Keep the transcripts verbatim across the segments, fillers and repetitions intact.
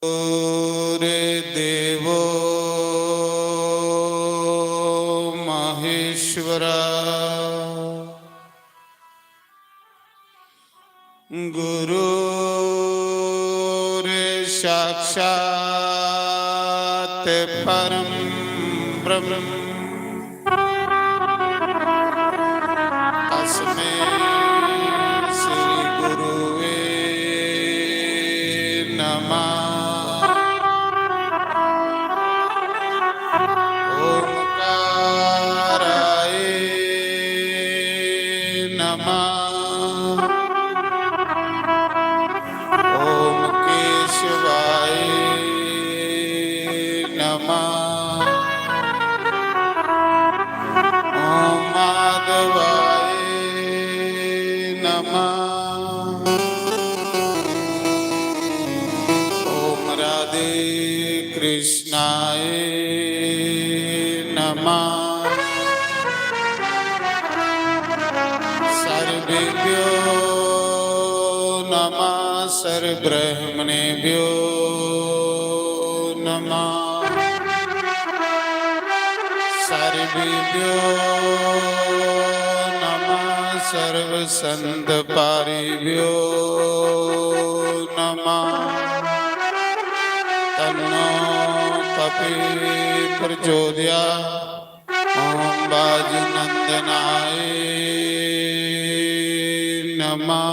गुरुर्देवो महेश्वरा। गुरुर्साक्षात् परं ब्रह्म। तस्मै श्री गुरुवे नमः। ओंकाराय नमः। ओम केशवाय नमः। ओम माधवाय नमः। ओम राधे कृष्णाय नमः। सर्वेभ्यो नमः, सर्वब्रह्मणेभ्यो नमः। सर्वेभ्यो नमः, सर्वसंतपारिभ्यो नमः। तन्नो पपि प्रचोदयात्। ओम वायुनंदनाय नमः।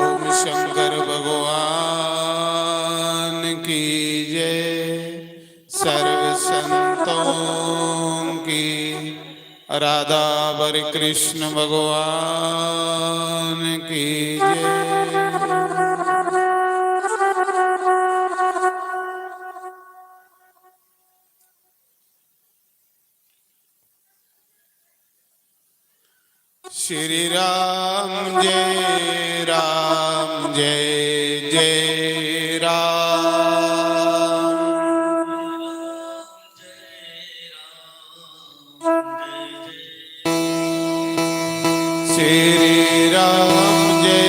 ओम शंकर भगवान की जय। सर्व संतों की, राधा वर कृष्ण भगवान की जय। श्री राम जय राम जय जय राम। श्री राम जय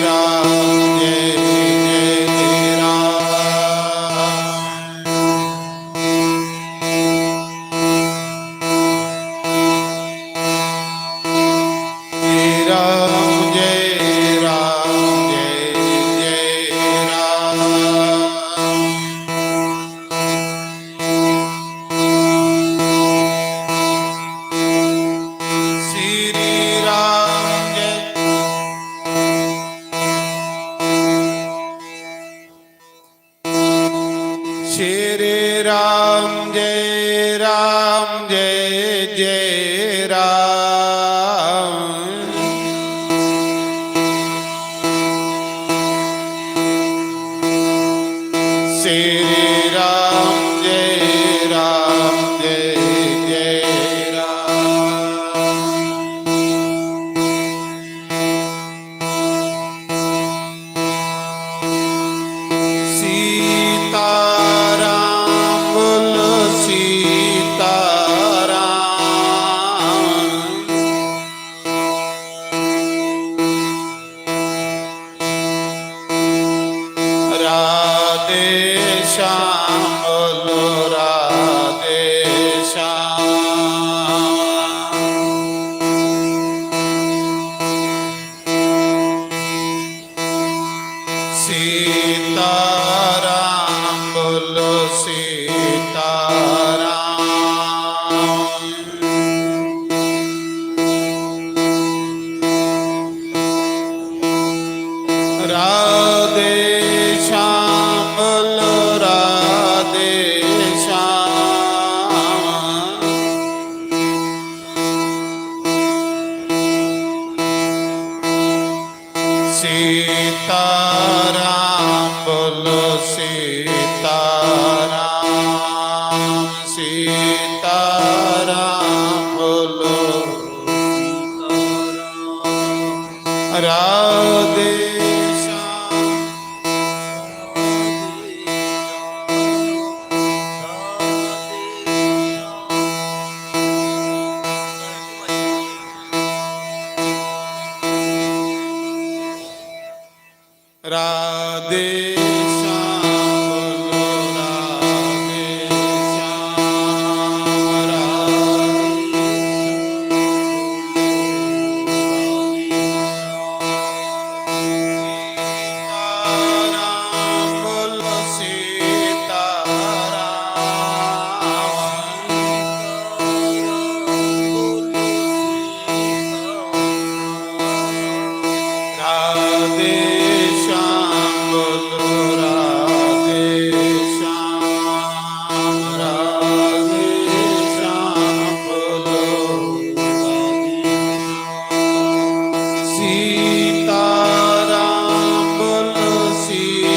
राम जय जय राम। श्री राम जय राम जय जय राम। श्री राम जय। श्री राम जय राम जय जय राम। श्री राम जय राम जय जय राम। सीताराम बोलो सीताराम। राधे श्याम बोलो राधे श्याम। सीताराम बोलो सीताराम। राधे श्याम बोलो राधे श्याम। सीताराम बोलो सीताराम। सीताराम बोलो। राधे श्याम। राधे श्याम बोलो, राधे श्याम, राधे श्याम। सीताराम बोलो, सीताराम। राधे श्याम बोलो, राधे श्याम, राधे श्याम बोलो। सीताराम बोलो, सीताराम।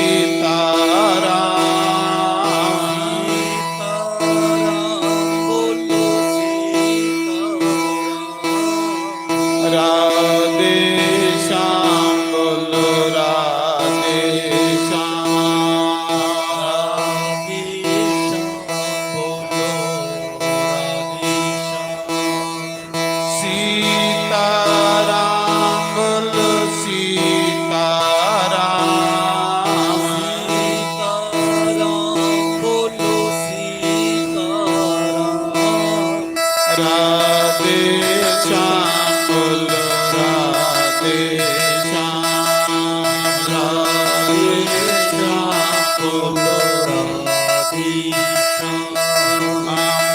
राधे श्याम बोलो, राधे श्याम। सीताराम बोलो, सीताराम। राधे श्याम बोलो, राधे श्याम, राधे श्याम बोलो, राधे श्याम।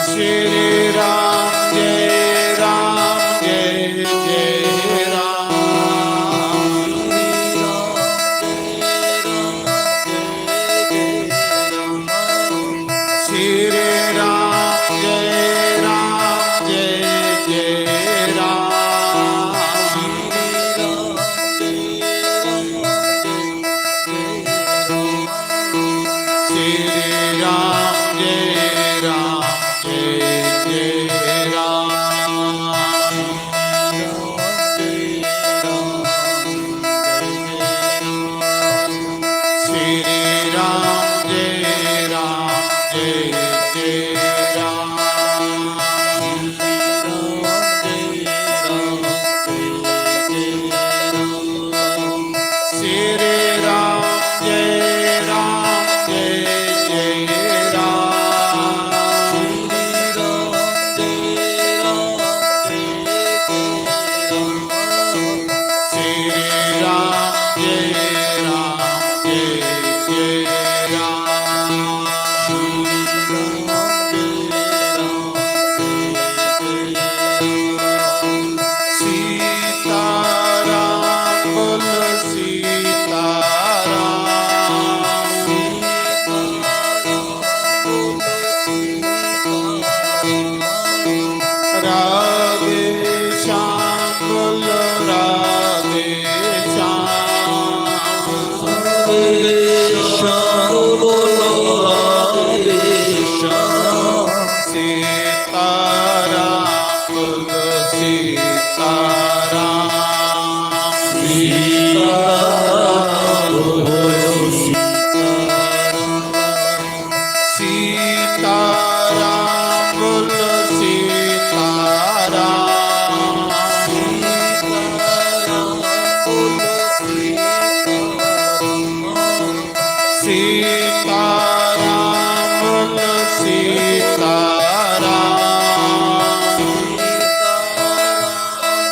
श्री राम जय राम जय जय राम। श्री राम जय राम जय जय राम। श्री राम जय राम जय जय राम। श्री राम जय राम जय जय राम। श्री राम जय राम जय जय राम। श्री राम जय राम जय जय राम। श्री राम जय राम जय जय राम। सीताराम बोलो, सीताराम। राधे श्याम बोलो, राधे श्याम। राधे श्याम बोलो, राधे श्याम। सीताराम बोलो, सीताराम। सीताराम बोलो, सीताराम। सीताराम बोलो, सीताराम। सीताराम बोलो, सीताराम। सीताराम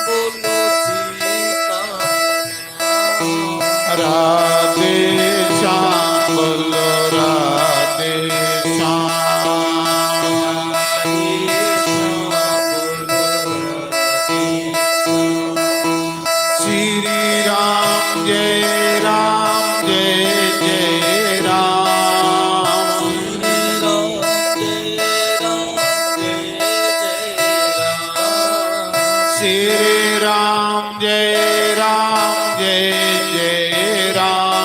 बोलो, सीताराम। राधे श्याम बोलो, राधे श्याम। श्री राम जय राम जय जय राम। श्री राम जय राम जय जय राम।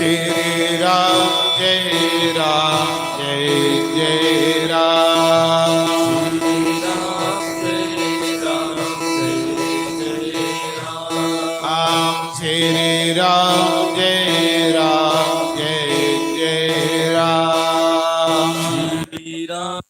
श्री राम जय राम जय जय राम। श्री राम जय राम जय जय राम। श्री राम जय राम जय जय राम। श्री राम।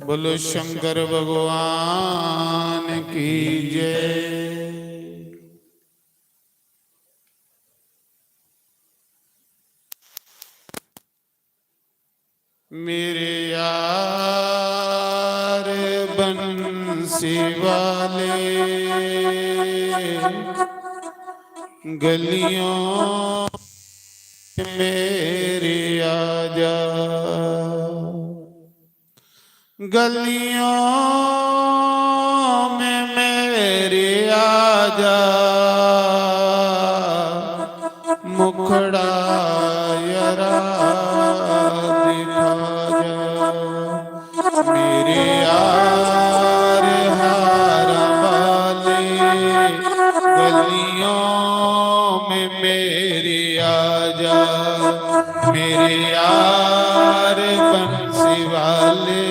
बोलो शंकर भगवान की जय। मेरे यार बंसी वाले, गलियों मेरी आजा, गलियों में मेरी आजा, मुखड़ा जरा दिखा जा। मेरे यार हार वाले, गलियों में मेरी आजा, मेरे यार बंसी वाले।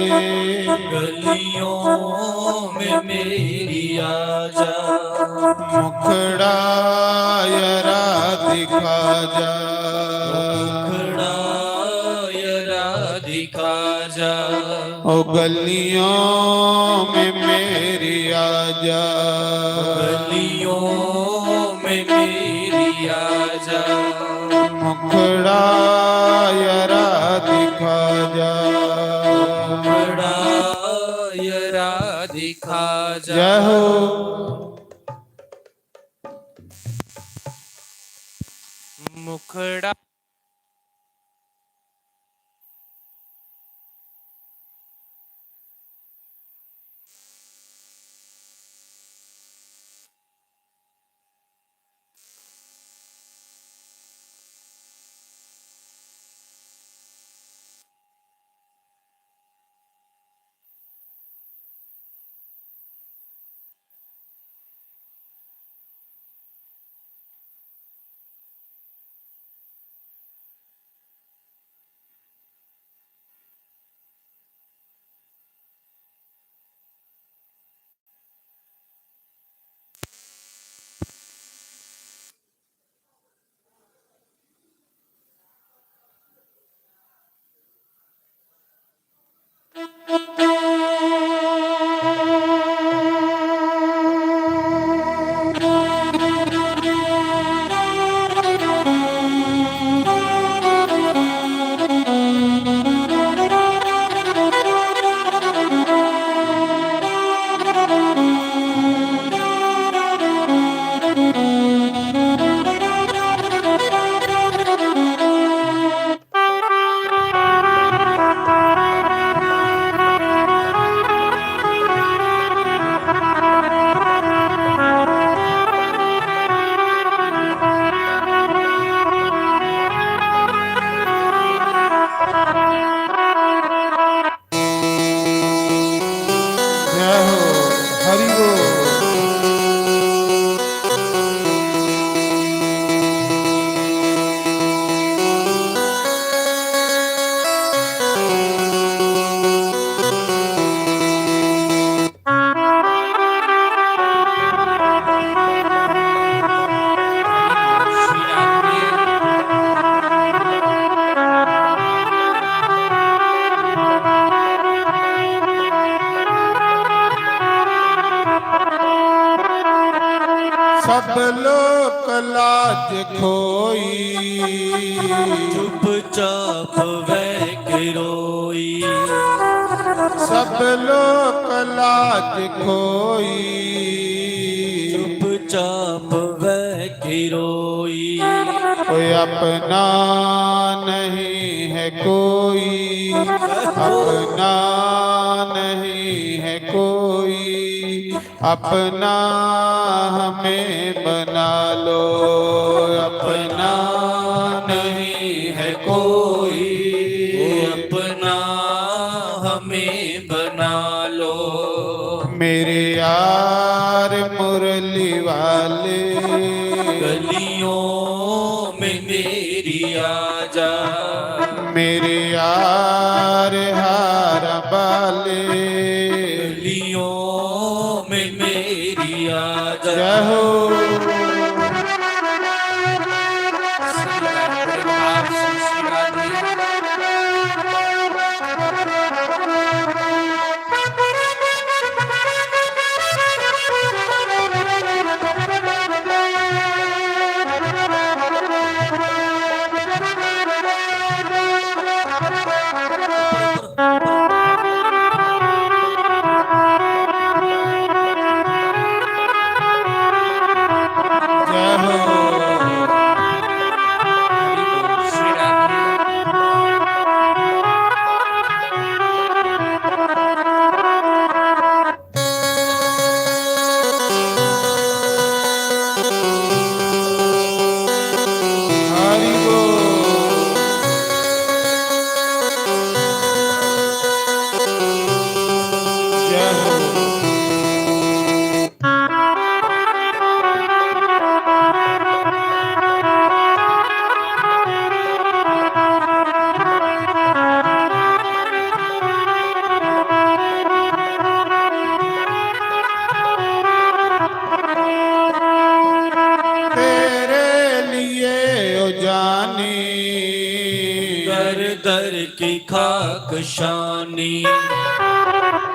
गलियों में मेरी आजा। मुखड़ा जरा दिखा जा। मुखड़ा जरा दिखा जा। ओ गलियों में मेरी आजा। गलियों में मेरी आजा। मुखड़ा जरा दिखा जा। मुखड़ा जरा दिखा जा। जय हो। मुखड़ा। सब लोक लाज खोई, चुपचाप वह के रोई। सब लोक लाज खोई, चुपचाप वह के रोई। कोई अपना नहीं है कोई, अपना नहीं है कोई, अपना हमें बना लो। अपना नहीं है कोई, अपना हमें बना लो। मेरे यार मुरली वाले, गलियों में मेरी आजा। मेरे यार हार वाले, गलियों में मेरी आजा। जय हो। तेरे लिए ओ जानी, दर दर की खाक शानी।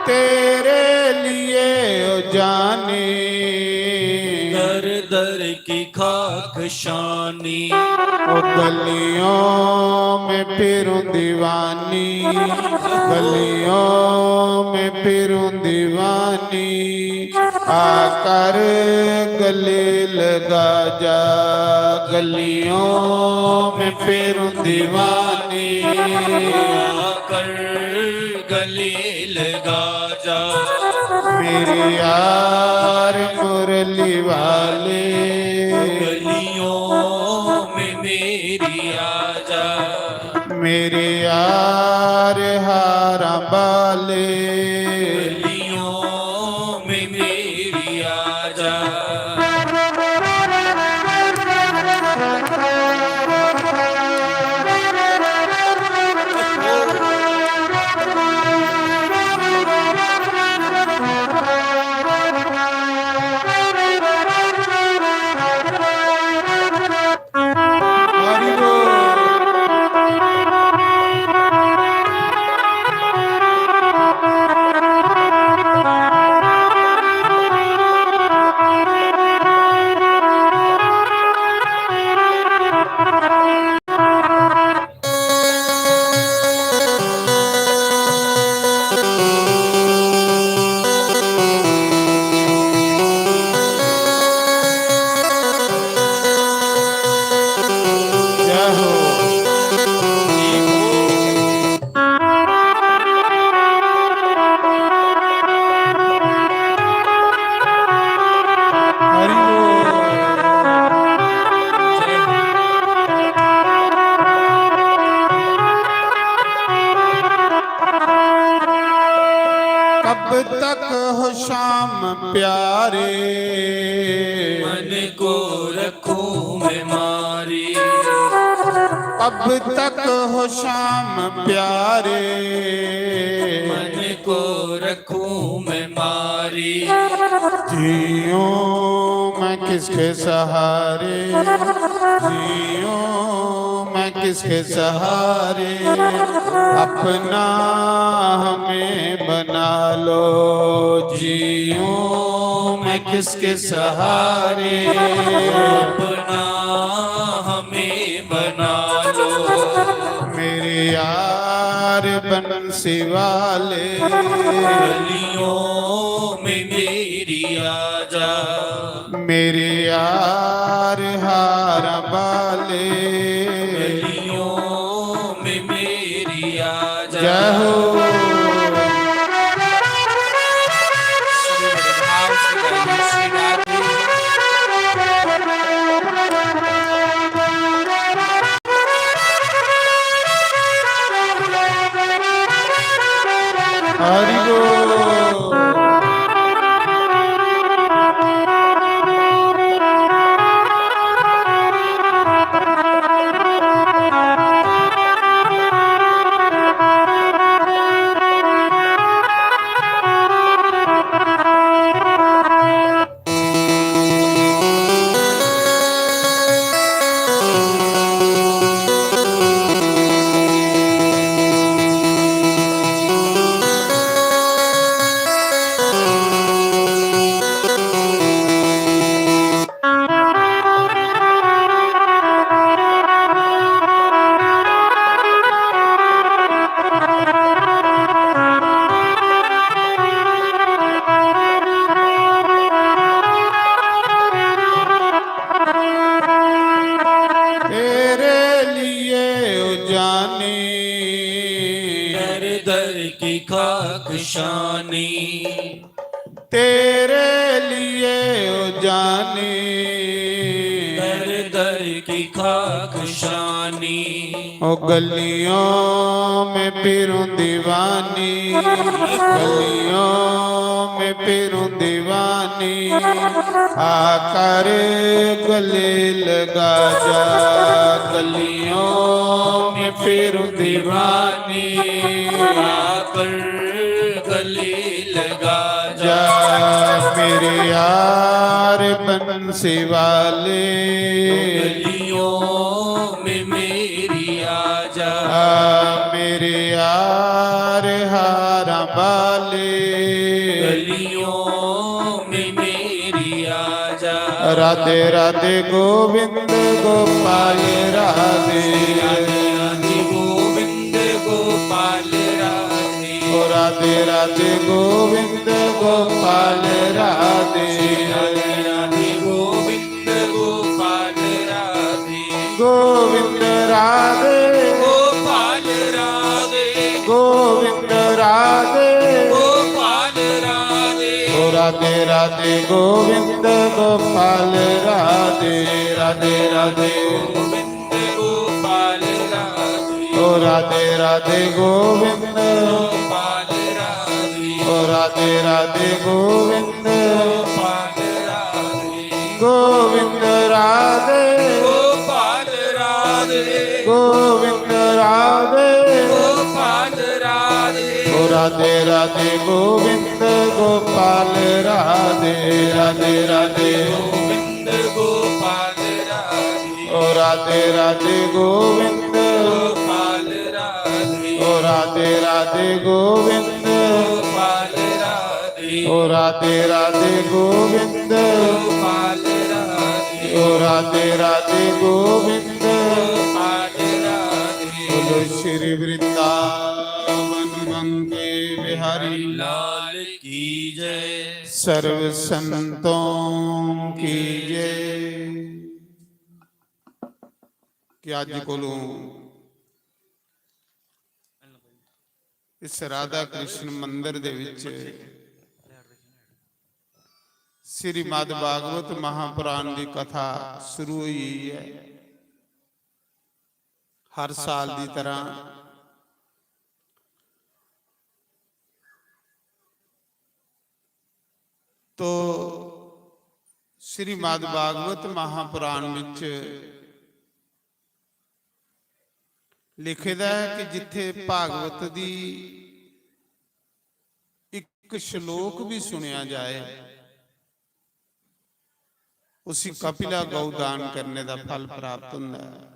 तेरे लिए ओ जानी, दर दर की खाक शानी। ओ गलियों में फिरूं दीवानी, गलियों में फिरूं दीवानी। आकर गले लगा जा, गलियों में फिरूं दीवानी। आकर गले लगा जा। मेरे यार मुरली वाले, गलियों में मेरी आजा। मेरे यार हारा वाले, गलियों में मेरी आजा। कब तक हो शाम प्यारे, मन को रखूं मैं मारी। कब तक हो शाम प्यारे, मन को रखूं मैं मारी। जीऊं मैं किसके सहारे, जीऊं मैं किसके सहारे, अपना हमें बना लो। जीऊं मैं किसके सहारे? अपना हमें बना लो। मेरे यार बंसी वाले, गलियों में मेरी आजा। मेरे यार हार वाले, गलियों में मेरी आजा। जय हो। हरि बोल। तेरे लिए ओ जानी, दर दर की खाक शानी। तेरे लिए ओ जानी, दर दर की खाक शानी। ओ गलियों में फिरूं दीवानी, गलियों में फिरूं दीवानी। आकर गले लगा जा, गलियों में फिरूं दीवानी। आकर गले लगा जा, मेरे यार बंसी वाले। गलियों में मेरी आजा। आ, मेरे यार हार वाले। गलियों में मेरी आजा। राधे राधे गोविंद गोपाल राधे। राधे राधे गोविंद गोपाल राधे। ओ राधे राधे गोविंद गोपाल राधे। राधे राधे गोविंद गोपाल राधे। गोविंद राधे। गोपाल राधे। गोविंद राधे। गोपाल राधे। ओ राधे राधे गोविंद गोपाल राधे। राधे राधे गोविंद गोपाल राधे। ओ राधे राधे गोविंद गोपाल राधे। ओ राधे राधे गोविंद गोपाल राधे। गोविंद राधे। गोपाल राधे। गोविंद राधे। गोपाल राधे। ओ राधे राधे गोविंद गोपाल राधे। राधे राधे गोविंद गोपाल राधे। ओ राधे राधे गोविंद गोपाल राधे। ओ राधे राधे गोविंद गोपाल राधे। ओ राधे राधे गोविंद गोपाल राधे। ओ राधे राधे गोविंद गोपाल राधे। बोलो श्री वृंदावन मंगे बिहारी लाल की जय। सर्व संतों की जय। कि अज कोलों इस राधा कृष्ण मंदिर दे विच श्रीमद् भागवत महापुराण दी कथा शुरू हुई है। हर साल दी तरह तो श्रीमद् भागवत महापुराण विच लिखे दा है कि जिथे भागवत दी एक श्लोक भी सुनिया जाए, उसी कपिला गौ दान करने का फल प्राप्त होंदा है।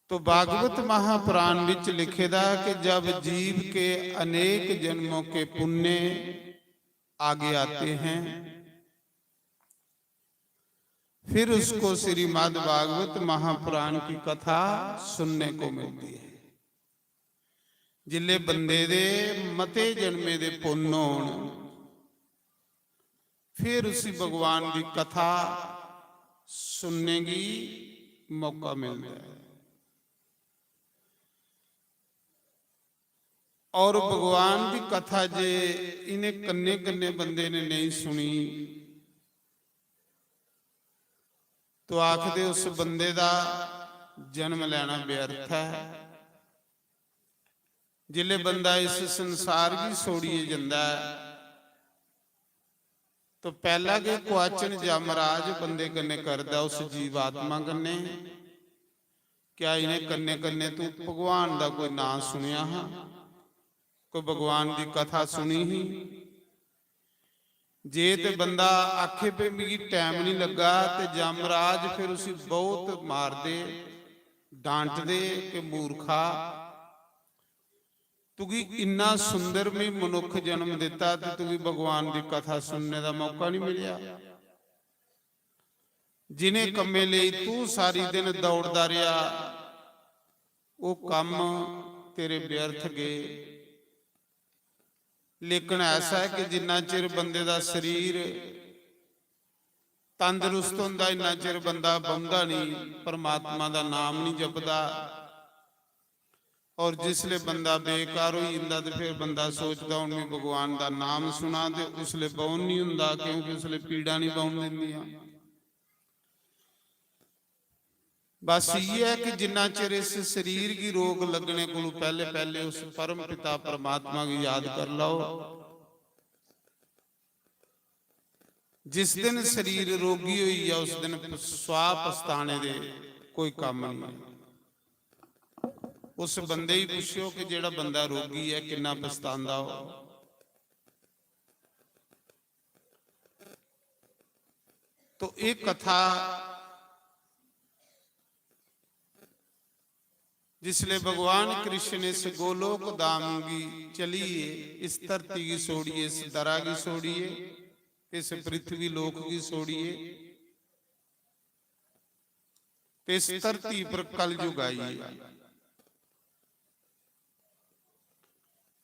तो भागवत महापुराण विच लिखे दा है कि जब जीव के अनेक जन्मों के पुण्य आगे आते हैं, फिर उसको श्रीमद् भागवत महापुराण की कथा सुनने को मिलती है। जिले बंदे दे मते जन्मे दे पुन्न होन, फिर उसी भगवान दी कथा सुनने गी मौका मिलदा है। और भगवान दी कथा जे इन्हें कन्ने कन्ने बंदे ने नहीं सुनी, तो आखदे उस बंदे दा जन्म लेना व्यर्थ है। जिसले बंदा इस संसार गी छोड़ियै जंदा है, तो पहला गै क्वाचन यमराज बंदे कन्नै करदा, उस जीवात्मा कन्नै, "क्या इ'नें कन्नै कन्नै तू भगवान दा कोई नांऽ सुनेआ हा, कोई भगवान दी कथा सुनी ही?" जे ते बंदा आखे, "पे मिगी टैम नहीं लग्गा," ते यमराज फिर उसी बहुत मारदे, डांटदे कि, "मूर्खा, तुगी इन्ना सुंदर में मनुख जन्म दिता ते तुगी भगवान दी कथा सुनने दा मौका नहीं मिलया। जिन्हें कम्में लेई तू सारी दिन दौड़दा रेहा, वो कम्म तेरे व्यर्थ गए।" लेकिन ऐसा है कि जिन्ना चिर बंदे दा शरीर तंदरुस्त होंदा, इन्ना चिर बंदा बौंह्दा नहीं, परमात्मा दा नाम नहीं जपदा। और जिसले बंदा बेकार होई जंदा ते फिर बंदा सोचदा, "हुन मैं भगवान दा नाम सुना," ते उसले बौह्न नहीं हुंदा, क्योंकि उसले पीड़ा नहीं बौह्न दिंदियां। बस इ'यै है कि जिन्ना चिर इस शरीर गी रोग लगने कोलू पैहले, पैहले उस परम पिता परमात्मा गी याद कर लैओ। जिस दिन शरीर रोगी होई जा, उस दिन प-, स्वाह पछताने दे कोई कम्म नहीं। उस बंदे ही पुछो कि जेड़ा बंदा रोगी है, किन्ना पछतांदा हो। तो एक कथा, जिसले भगवान कृष्ण इस गोलोक धाम गी चलिए, इस धरती गी छोड़िए, इस दरा गी छोड़िए, इस पृथ्वी लोक गी छोड़िए, ते इस धरती पर कलयुग आई है।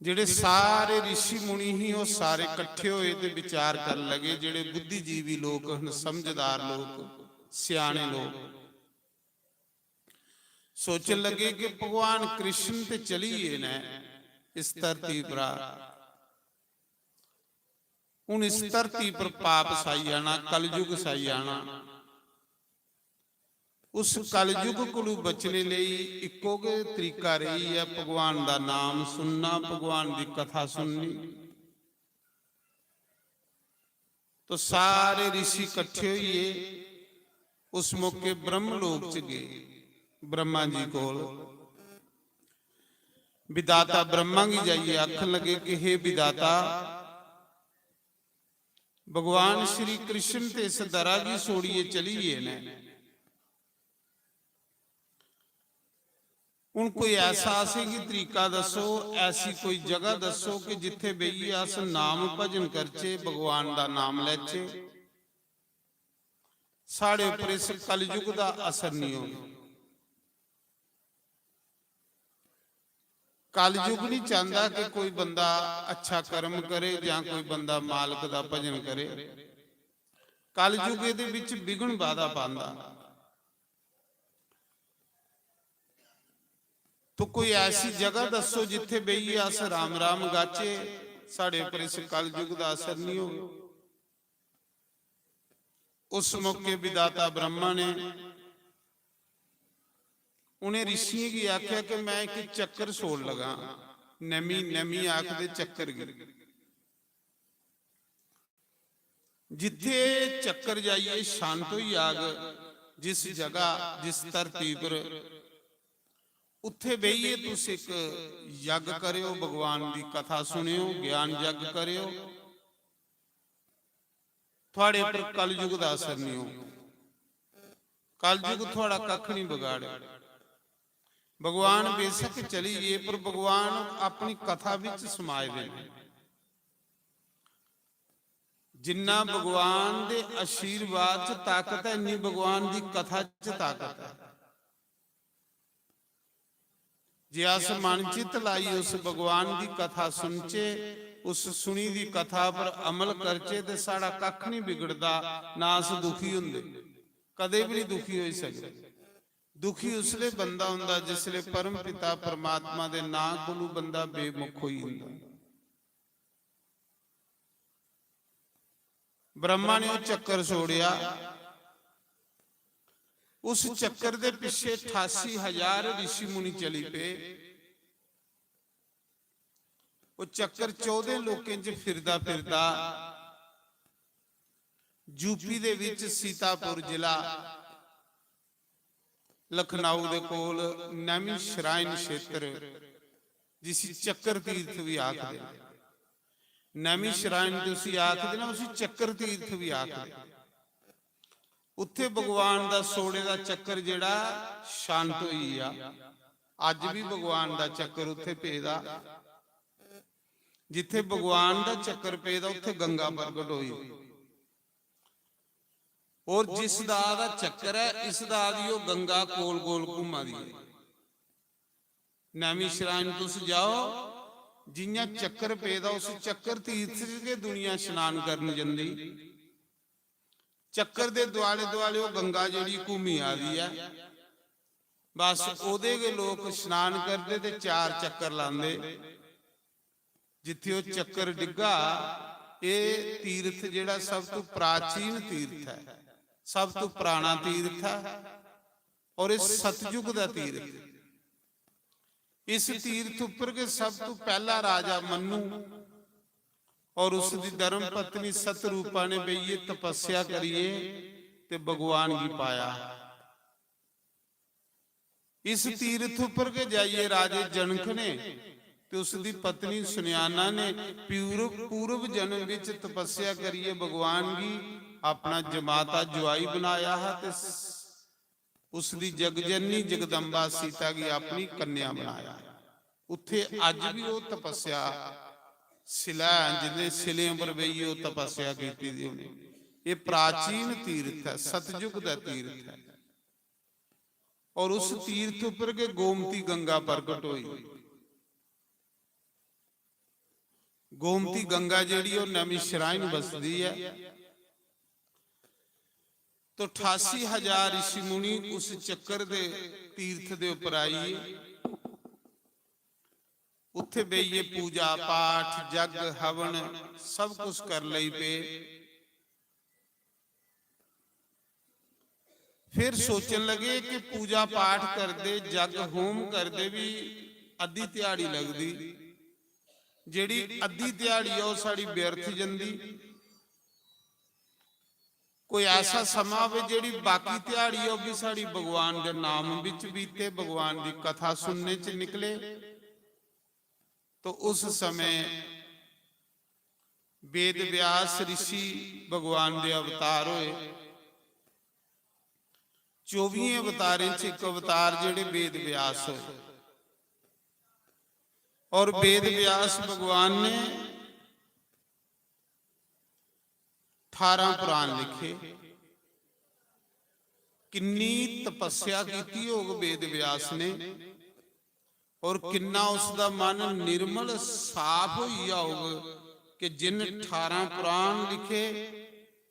जेड़े सारे ऋषि मुनि ही, वो सारे कट्ठे होए ते विचार कर लगे। जेड़े बुद्धिजीवी लोक हन, समझदार लोक, सियाने लोक, सोचन लगे कि भगवान कृष्ण ते चली गे न इस धरती परा, हुन इस धरती पर पाप छाई जाना, कलयुग छाई जाना। उस कलयुग कोलू बचने लेई इक्को गै तरीका रेही ऐ, भगवान दा नाम सुनना, भगवान दी कथा सुननी। तो सारे ऋषि कट्ठे होइए उस मौके ब्रह्म लोक च गए, ब्रह्मा जी कोल। विधाता ब्रह्मा गी जाइए आखन लगे कि हे विधाता, भगवान श्री कृष्ण ते इस दरा गी छोड़िए चली गे न। हुन कोई ऐसा असेंगी तरीका दस्सो, ऐसी कोई जगह दस्सो कि जित्थे बेहियै अस नाम भजन करचे, भगवान दा नाम लैचे, साढ़े उप्पर इस कलयुग दा असर नहीं होग। कलयुग नहीं चाहता कि कोई बंदा अच्छा कर्म करे या कोई बंदा मालक दा भजन करे। कलयुग एदे विच विघ्न बाधा पांदा। तो कोई ऐसी जगह दस्सो जित्थे बेहियै अस राम राम गाचे, साढ़े उपर इस कलयुग दा असर नहीं होग। उस मौके विधाता ब्रह्मा ने उन्हें ऋषियों गी आख्या कि मैं एक चक्कर छोड़ लगा, नमी, नमी आखदे चक्कर गी। जित्थे चक्कर जाइए शांत होई जाग, जिस जगह, जिस धरती पर, उत्थे बेहिए तुस एक यज्ञ करेओ, भगवान दी कथा सुनेओ, ज्ञान यज्ञ करेओ, थुआड़े पर कलयुग दा असर नहीं हो। कलयुग थुआड़ा कख नहीं बिगाड़े। भगवान बेशक चली गे, पर भगवान अपनी कथा बिच समाए दे न। जिन्ना भगवान दे आशीर्वाद च ताकत है, इन्नी भगवान दी कथा च ताकत है। जे अस मन चित लाइयै उस भगवान दी कथा सुनचे, उस सुनी दी कथा पर अमल करचे, ते साढ़ा कक्ख नहीं बिगड़दा, ना अस दुखी होंदे, कदे भी नहीं दुखी होई सकदे। दुखी उसले बंदा होंदा जिसले परम पिता परमात्मा दे नां कोलू बंदा बेमुख होई जंदा। ब्रह्मा ने ओह चक्कर छोड़िया, उस चक्कर दे पिछे अठासी हजार ऋषि मुनि चली पे। ओह चक्कर चौदह लोकें च फिरदा फिरदा यूपी दे विच सीतापुर जिला लखनऊ दे कोल नैमी श्राइन क्षेत्र, जिसी चक्कर तीर्थ भी आखदे न। नैमी श्राइन ते उसी आखदे न, उसी चक्कर तीर्थ भी आखदे न। उत्थे भगवान दा सोड़े दा चक्कर जेड़ा शांत होई गेआ। अज्ज भी भगवान दा चक्कर उत्थे पेदा। जिथे भगवान दा चक्कर पेदा, उत्थे गंगा प्रगट होई। और जिस दा दा चक्कर है, इस दा दी ओह गंगा गोल गोल घूमा दी है। नैमी श्राइन तुस जाओ, जियां चक्कर पेदा, उस चक्कर तीर्थ च गै दुनिया स्नान करन जंदी। चक्कर दे दुआले दुआले ओह गंगा जेड़ी घूमी आ दी है, बस ओहदे गै लोक स्नान करदे ते चार चक्कर लांदे। जिथे ओह चक्कर डिग्गा, एह तीर्थ जेड़ा सब तू प्राचीन तीर्थ है, सब तू पुराना तीर्थ है, और इस सतयुग दा तीर्थ। इस तीर्थ उपर के सब तू पहला राजा मनु और उसकी धर्म पत्नी सतरूपा ने बेइये तपस्या करिए ते भगवान की पाया। इस तीर्थ उपर के जाइए राजे जनक ने ते उसकी पत्नी सुनियाना ने पूर्व पूर्व जन्म विच तपस्या करिए भगवान की अपना जमाता जुआई बनाया हा ते उसकी जगजननी जगदम्बा सीता की अपनी कन्या बनाया। उत्थे अज भी वो तपस्या शिला है, जिन्हें शिलें पर बेइये वो तपस्या की दी उन्हें। ये प्राचीन तीर्थ है, सतयुग का तीर्थ है। और उस तीर्थ पर के गोमती गंगा प्रकट हुई। गोमती गंगा जेड़ी, वो नैमी श्राइन बसदी है। तो अठासी हजार ऋषि मुनि उस चक्कर दे तीर्थ दे उपर आइए, उत्थे बेइये पूजा पाठ, जग, हवन सब कुछ कर लई पे। फिर सोचन लगे कि पूजा पाठ करदे, जग होम करदे भी अद्धी ध्याड़ी लगदी, जेड़ी अद्धी ध्याड़ी ऐ, ओह साड़ी व्यर्थ जंदी। कोई ऐसा समां आवे, जेड़ी बाकी ध्याड़ी ऐ, ओह भी साड़ी भगवान दे नाम विच बीते, भगवान दी कथा सुनने च निकले। तो उस समय वेद व्यास ऋषि भगवान दे अवतार होए। चौबियें अवतारें च एक अवतार जेड़े वेद व्यास होए। और वेद व्यास भगवान ने अठारह पुराण लिखे। किन्नी तपस्या कीती होग वेद व्यास ने, और किन्ना उसदा मन निर्मल साफ होई गेआ होग कि जिन अठारह पुराण लिखे,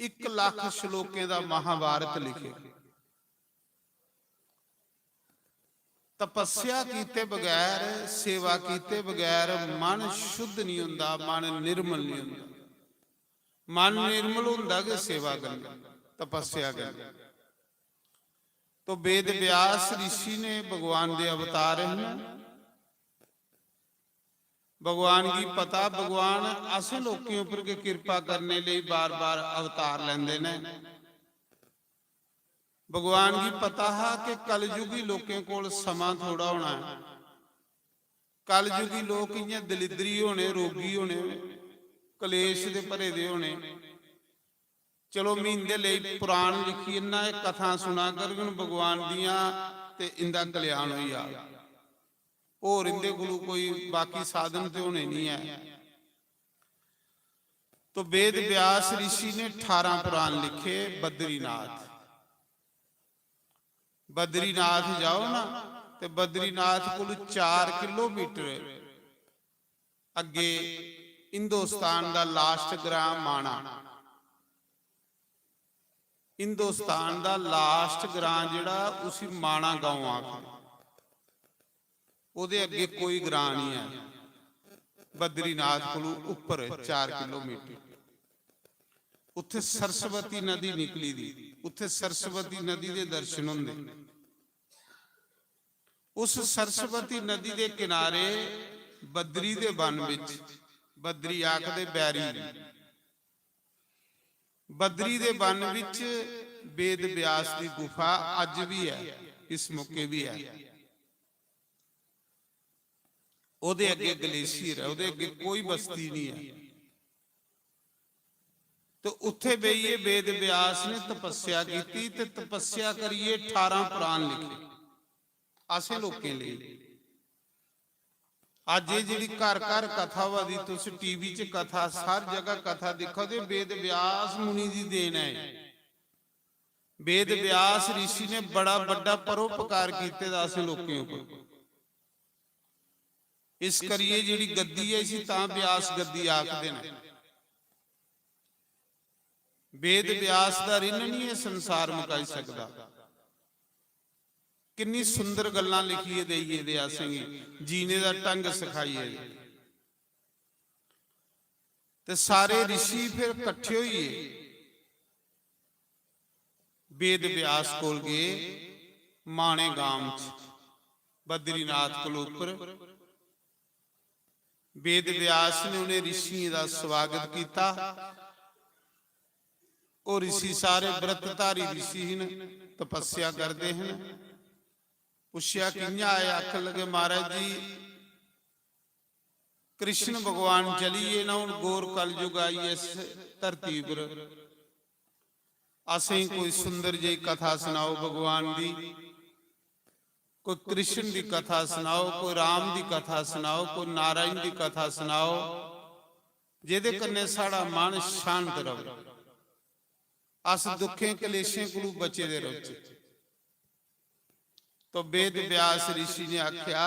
एक लख श्लोकें दा महाभारत लिखे। तपस्या कीते बगैर, सेवा कीते बगैर मन शुद्ध नहीं हुंदा, मन निर्मल नहीं हुंदा। मन निर्मल हुंदा गै सेवा कन्नै, तपस्या कन्नै। तो वेद व्यास ऋषि ने भगवान दे अवतार हैं। भगवान गी पता, भगवान असें लोकें उपर गै किरपा करने लेई बार-बार अवतार लैंदे न। भगवान गी पता हा कि कलयुगी लोकें कोल समां थोड़ा होना है। कलयुगी लोक इ'यां दलिद्री होने, रोगी होने, कलेश दे भरे दे होने। चलो, में इंदे लेई पुराण लिखी जन्ना, एह् कथां सुना करङन भगवान दियां ते इंदा कल्याण होई जाग। होर इंदे कोलू कोई बाकी साधन ते होने निं ऐ। तो वेद व्यास ऋषि ने ठारां पुराण लिखे। बद्रीनाथ, बद्रीनाथ जाओ ना, ते बद्रीनाथ कोलू चार किलोमीटर अग्गे हिंदुस्तान दा लास्ट ग्रां माणा। हिंदुस्तान दा लास्ट ग्रां जेह्ड़ा, उसी माणा गांव आखदे। ओह्दे अग्गे कोई ग्रां निं ऐ। बद्रीनाथ कोलू उप्पर चार किलोमीटर, उत्थे सरस्वती नदी निकली दी, उत्थे सरस्वती नदी दे दर्शन होंदे। उस सरस्वती नदी दे किनारे बद्री दे वन विच, बद्री आखदे बैरी, बद्री दे वन विच वेद व्यास दी गुफा अज्ज भी ऐ, इस मौके भी ऐ। ओह्दे अग्गे ग्लेशियर ऐ, ओह्दे अग्गे कोई बस्ती नहीं ऐ। तो उत्थे बेहियै वेद व्यास ने तपस्या कीती ते तपस्या करियै ठारां पुराण लिखे असें लोकें लेई। अज्ज एह् जेह्ड़ी घर घर कथा होआ दी, तुस टीवी च कथा, हर जगह कथा दिक्खो ते वेद व्यास मुनि दी देन ऐ। वेद व्यास ऋषि ने बड़ा बड्डा परोपकार कीते दा असें लोकें उप्पर। इस करियै जेह्ड़ी गद्दी ऐ, इसी तां व्यास गद्दी आखदे न। वेद व्यास दा ऋण नहीं एह् संसार मुकाई सकदा। किन्नी सुंदर गल्लां लिखियै देइयै दे असेंगी, जीने दा ढंग सखाइयै दे। ते सारे ऋषि फिर कट्ठे होइयै वेद व्यास कोल गे। माणे गाम च बद्रीनाथ कोल उप्पर वेद व्यास ने उन्हें ऋषियों का स्वागत किया। और ऋषि सारे व्रतधारी ऋषि ही न, तपस्या करते हैं। पुछया कियां आए? आखन लगे, महाराज जी, कृष्ण भगवान चली गे ना, हुन घोर कलयुग आई इस धरती पर। असें कोई सुंदर जेही कथा सनाओ भगवान दी, कोई कृष्ण दी कथा सनाओ, कोई राम दी कथा सनाओ, कोई नारायण दी कथा सनाओ, जेह्दे कन्नै साढ़ा मन शांत रवे, अस दुखें कलेशें कोलू बचे दे रौह्चे। तो वेद व्यास ऋषि ने आख्या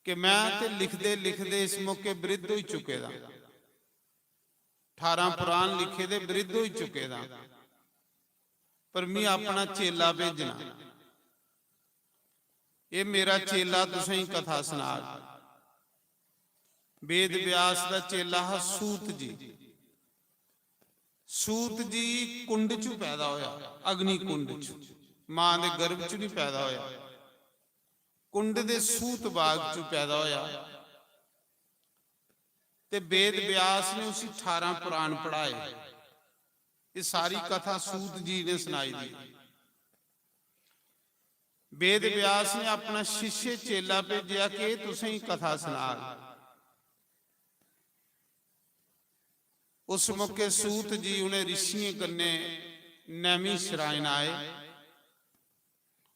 कि मैं ते लिखदे लिखदे इस मौके वृद्ध होई चुके दा, ठारां पुराण लिखे दे वृद्ध होई चुके दा, पर मी अपना चेला भेजना। एह् मेरा चेला तुसेंगी कथा सनाग। वेद व्यास दा चेला हा सूत जी। सूत जी कुंड चु पैदा होया, अग्नि कुंड चु, मां दे गर्भ चु नहीं पैदा होया, कुंड दे सूत बाग चु पैदा होया। ते वेद व्यास ने उसी ठारां पुराण पढ़ाए। ये सारी कथा सूत जी ने सुनाई दी। वेद व्यास ने अपना शिष्य चेला भेजेआ कि एह् तुसेंगी कथा सनाग। उस मौके सूत जी उन्हें ऋषियें कन्नै नैमी श्राइन आए।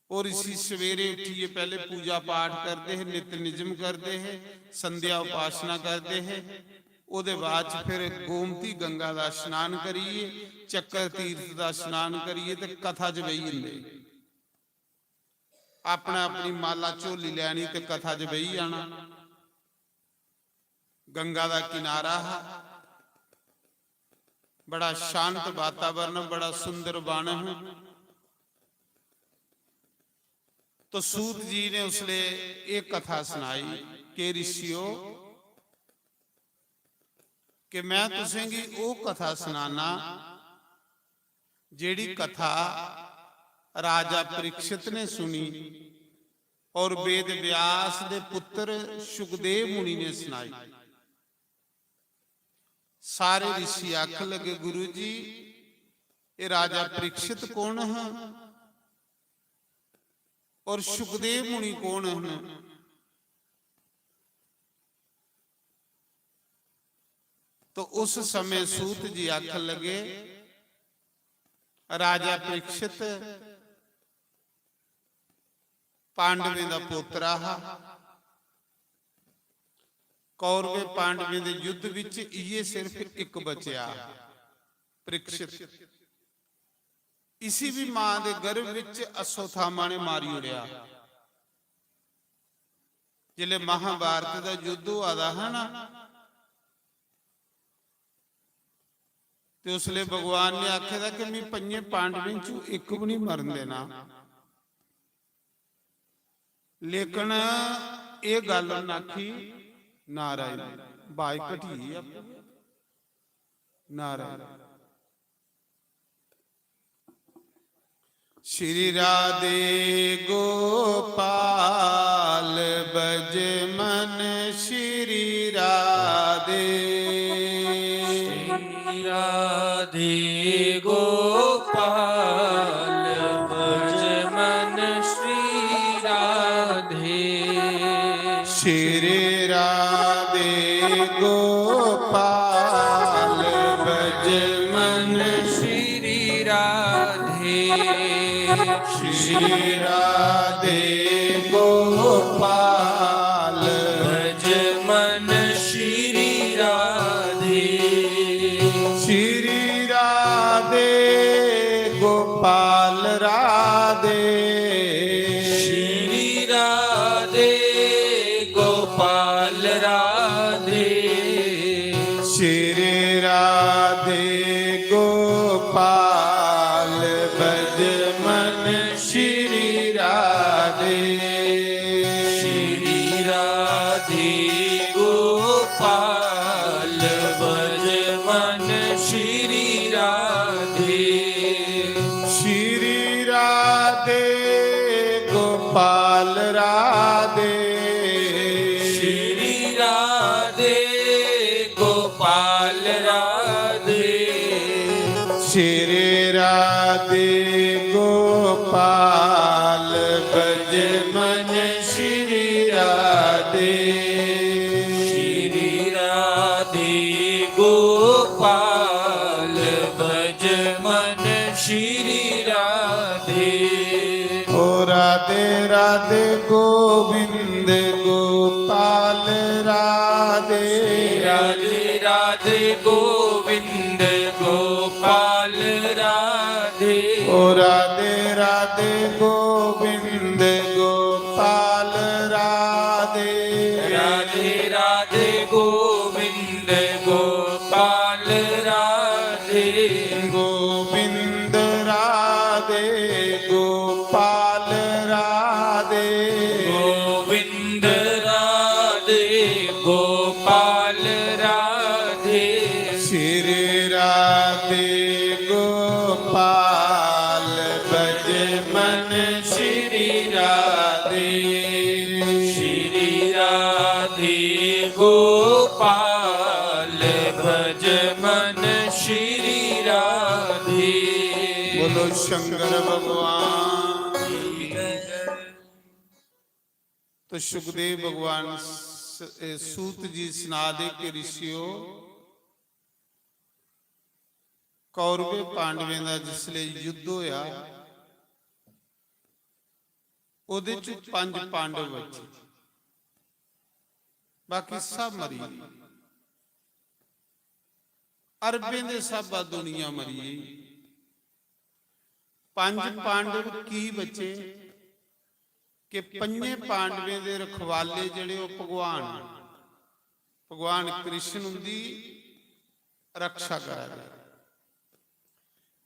और इसी सवेरे उठियै पैह्ले पूजा पाठ करदे हे, नित निजम करदे हे, संध्या उपासना करदे हे। ओह्दे बाद च फिर गोमती गंगा दा स्नान करियै, चक्कर तीर्थ दा स्नान करियै ते कथा च बेही जंदे। अपना अपनी माला झोली लैनी ते कथा च बेही जाना। गंगा दा किनारा हा, बड़ा शांत वातावरण, बड़ा सुंदर वन हा। तो सूत जी ने उसले एह् कथा सनाई कि ऋषियो, कि मैं तुसेंगी ओह् कथा सनाना जेह्ड़ी कथा राजा परीक्षित ने सुनी और वेद व्यास दे पुत्र शुकदेव मुनि ने सुनाई। सारे ऋषि आखन लगे, गुरु जी, ये राजा परीक्षित कौन है और शुकदेव मुनि कौन है? तो उस समय सूत जी आखन लगे, राजा परीक्षित, पांडवें दा पोतरा हा। कौरवें पांडवें दे युद्ध विच इये सिर्फ इक बचेआ, परीक्षित। इसी भी मां दे गर्भ विच अश्वत्थामा ने मारी ओड़ेआ। जिसले महाभारत दा युद्ध होआ दा हा ना, ते उसले भगवान ने आखे दा कि मैं पंजे पांडवें चों इक भी नहीं मरन देना। लेकिन एह गल्ल उन्नै आखी, नारायण, बाज घटी गेई आ। नारायण। श्री राधे गोपाल बजमन श्री राधे। श्री राधे गोपाल बजमन श्री राधे। श्री राधे गोपाल बजमन श्री राधे। श्री राधे गोपाल बजमन श्री राधे। श्री राधे गोपाल राधे। श्री राधे गोपाल राधे। श्री राधे गोपाल बजमन श्री राधे। श्री राधे गोपाल बजमन श्री राधे। श्री राधे गोपाल राधे। श्री राधे गोपाल राधे। श्री राधे गोपाल बजमन श्री राधे। श्री राधे गोपाल बजमन श्री राधे। ओ राधे राधे गोविंद गोपाल राधे। राधे राधे गोविंद गोपाल राधे। ओ राधे राधे गोविंद गोपाल राधे। राधे राधे गोविंद गोपाल राधे। गोविंद राधे गोपाल राधे। गोविंद राधे गोपाल राधे। श्री राधे गोपाल बजमन श्री राधे। श्री राधे गोपाल बजमन श्री राधे। बोलो शंकर भगवान की जय। तो सुखदेव भगवान स-, ए, सूत जी सुना दे कि ऋषियो, कौरवें पांडवें दा जिसले युद्ध होया, ओदे च पंज पांडव बचे, बाकी सब मरी गे। अरबें दे स्हाबा दुनिया मरी गेई। पंज पांडव की बचे? कि पंजे पांडवें दे रखवाले जेह्ड़े ओह् भगवान न, भगवान कृष्ण उंदी रक्षा करा दे।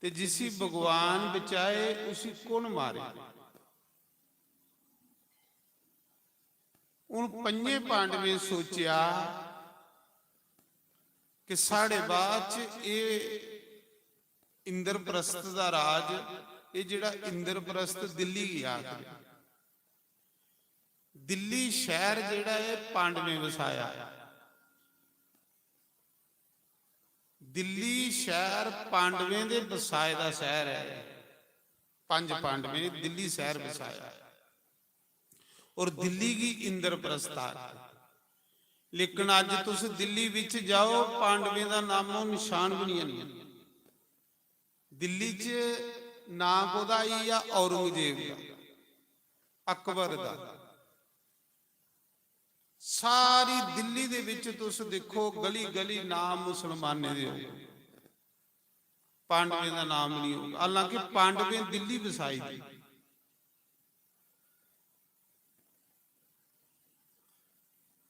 ते जिसी भगवान बचाए उसी कु'न मारे? हुन पंजे पांडवें सोचेआ कि साढ़े बाद च एह् इंद्रप्रस्थ दा राज, एह् जेह्ड़ा इंद्रप्रस्थ दिल्ली गी आखदे, दिल्ली शैह्र जेह्ड़ा एह् पांडवें बसाया। दिल्ली शैह्र पांडवें दे बसाए दा शैह्र ऐ। पंज पांडवें दिल्ली शैह्र बसाया और दिल्ली गी इंद्रप्रस्थ आखदे। लेकिन अज्ज तुस दिल्ली बिच जाओ, पांडवें दा नामो निशान बी निं ऐ। दिल्ली च नां कोह्दा आई गेआ? औरंगजेब दा। अकबर दा। सारी दिल्ली दे विच तुस दिक्खो, गली गली नाम मुसलमानें दे होग, पांडवें दा नाम नहीं होग। हालांकि पांडवें दिल्ली बसाई दी।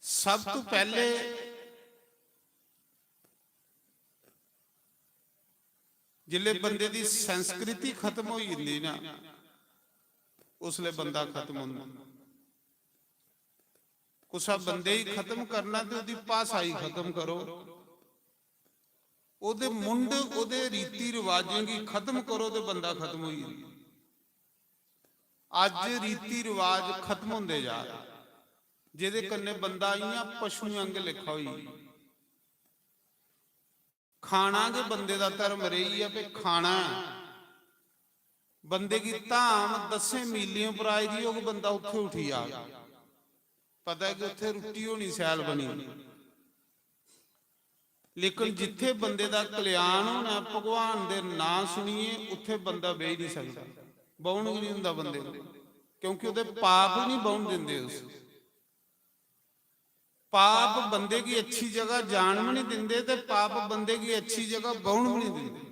सब तो पहले जिसले बंदे दी संस्कृति खत्म हो जाती ना, उसले बंदा खत्म होंदा। कुसा बंदे ही खत्म करना ते ओहदी भाशा ही खत्म करो, ओहदे मुंड, ओहदे रीति रिवाजें गी खत्म करो ते बंदा खत्म होई जंदा। अज्ज रीति रिवाज खत्म होंदे जा रहे, जेहदे कन्नै बंदा इयां पशुएं आंगे लेखा होई गेआ। खाना गै बंदे दा धर्म रेही गेआ, भाई खाना ऐ। बंदे गी धाम दसें मीलें उप्पर आई दी होग, बंदा उत्थै उठी जाग, पता ऐ कि उत्थै रुट्टी होनी, शैल बनी दी। लेकिन जित्थै बंदे दा कल्याण होना, भगवान दे नां सुनिए, उत्थै बंदा बेही नहीं सकदा, बौहन गै नहीं होंदा बंदे को, क्योंकि ओहदे पाप ही नहीं बौहन दिंदे उस। पाप बंदे की अच्छी जगह जान भी नहीं दिंदे ते पाप बंदे की अच्छी जगह बौहन भी नहीं दिंदे।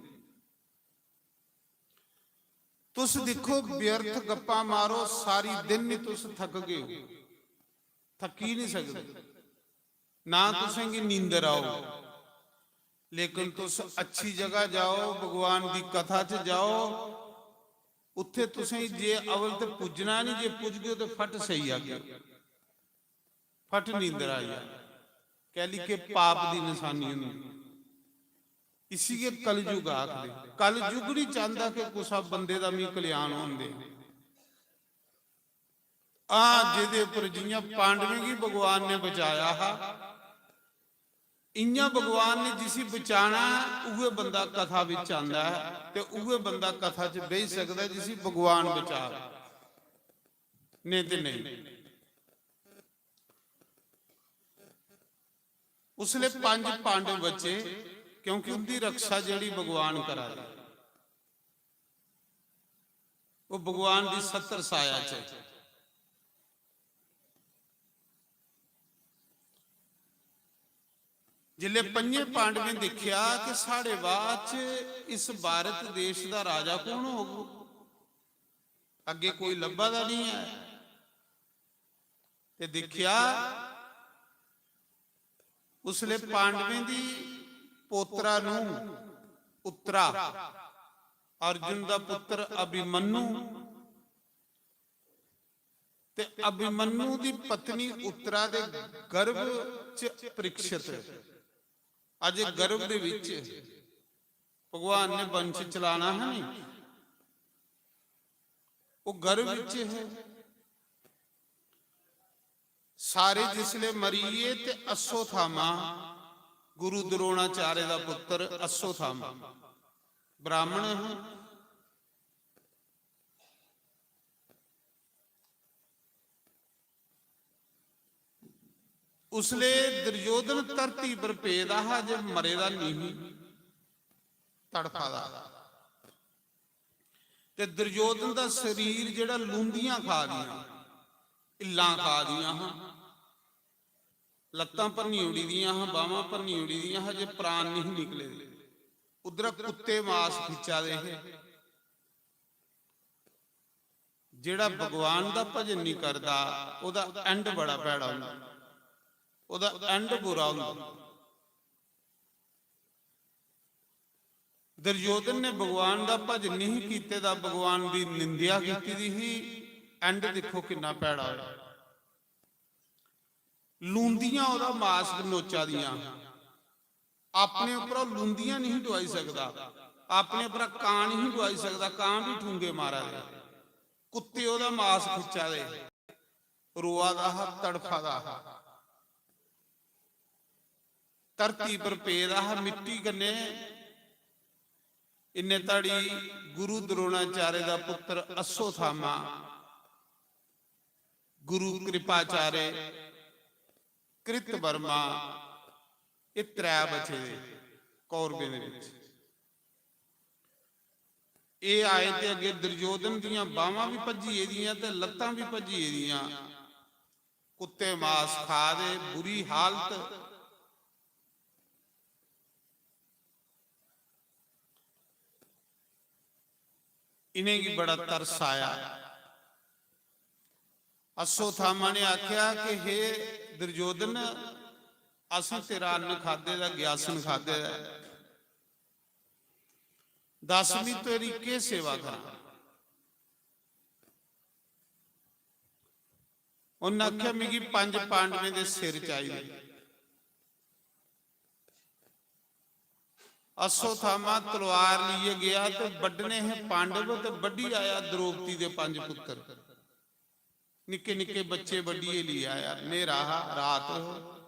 तुस दिक्खो, व्यर्थ गप्पां मारो, सारी दिन नहीं तुस थकगे हो, थकी नहीं सकदे, ना तुसेंगी नींदर आओ। लेकिन तुस अच्छी जगह जाओ, भगवान दी कथा च जाओ, उत्थे तुसें जे अवल ते पुज्जना नहीं, जे पुजगे ते फट सेई जागे, फट नींदर आई जा। कैली के पाप दी निशानी होंदी। इसी गै कलयुग आखदे। कलयुग नहीं चाहता कि कुसा बंदे दा मी कल्याण होन दे। हां, जेहदे उपर जियां पांडवें गी भगवान ने बचाया हा, इयां भगवान ने जिसी बचाना ऐ, उहे बंदा कथा बिच आंदा ऐ ते उहे बंदा कथा च बेही सकदा ऐ जिसी भगवान बचा, नहीं ते नहीं। उसले पंज पांडव बचे, क्योंकि उंदी रक्षा जेहड़ी भगवान करा दे, वो भगवान दी सत्तर साया च। जिसले पंजे पांडवें देखिया कि साढ़े बाद च इस भारत देश दा राजा कौन होग, अगे कोई लब्भा दा नहीं है, ते देखिया, उसले पांडवें दी पोतरा नूं उत्तरा, अर्जुन दा पुत्र अभिमन्यु, ते अभिमन्यु दी पत्नी उत्तरा दे गर्भ च परीक्षित, अजे गर्भ दे विच भगवान ने वंश चलाना है नहीं, वो गर्भ विच है। सारे जिसले मरी गे ते अश्वत्थामा, गुरु द्रोणाचार्य दा पुत्र अश्वत्थामा, ब्राह्मण है। उसले दुर्योधन धरती पर पेदा हा, जे मरे दा नहीं, तड़फा दा। ते दुर्योधन दा शरीर जेहड़ा लूंदियां खा दियां, इल्लां खा दियां हा, लत्तां भन्नी ओड़ी दियां हा, बांहवां भन्नी ओड़ी दियां हा, जे प्राण नहीं निकले दे। उद्धरा कुत्ते मास खिच्चा दे हे। जेहड़ा भगवान दा भजन नहीं करदा, ओहदा एंड बड़ा भैड़ा होंदा, ओहदा एंड बुरा होंदा। दुर्योधन ने भगवान दा भजन नहीं कीते दा, भगवान दी निंदेआ कीती दी ही। एंड दिक्खो किन्ना भैड़ा होया। लूंदियां ओहदा मास नोचा दियां। अपने उप्परा लूंदियां नहीं डुआई सकदा, अपने उप्परा कां नहीं डुआई सकदा, कां भी ठूंगे मारा दे, कुत्ते ओहदा मास खिच्चा दे, रोआ दा हा, तड़फा दा हा, धरती पर पेदा हा मिट्टी कन्नै। इन्ने धड़ी गुरु द्रोणाचार्य दा पुत्र अश्वत्थामा, गुरु कृपाचार्य, कृतवर्मा, एह त्रै बचे दे कौरवें दे बिच। एह् आए ते अग्गें दुर्योधन दियां बाह्मां बी भज्जी गेदियां ते लत्तां बी भज्जी गेदियां। कुत्ते मास खा दे, बुरी हालत। इ'नेंगी बड़ा तरस आया। अश्वत्थामा ने आखेआ कि हे दुर्योधन, असें तेरा अन्न खाद्धे दा, ग्यासन खाद्धे दा ऐ। दस, में तेरी केह् सेवा करां? उन्नै आखेआ, मिगी पंज पांडवें दे सिर चाहिदे। अश्वत्थामा तलवार लेइयै गेआ ते बड्ढने हे पांडव ते बड्ढी आया द्रौपदी दे पंज पुत्तर। निक्के निक्के बच्चे बड्ढियै लेई आया। न्हेरा हा, रात हो।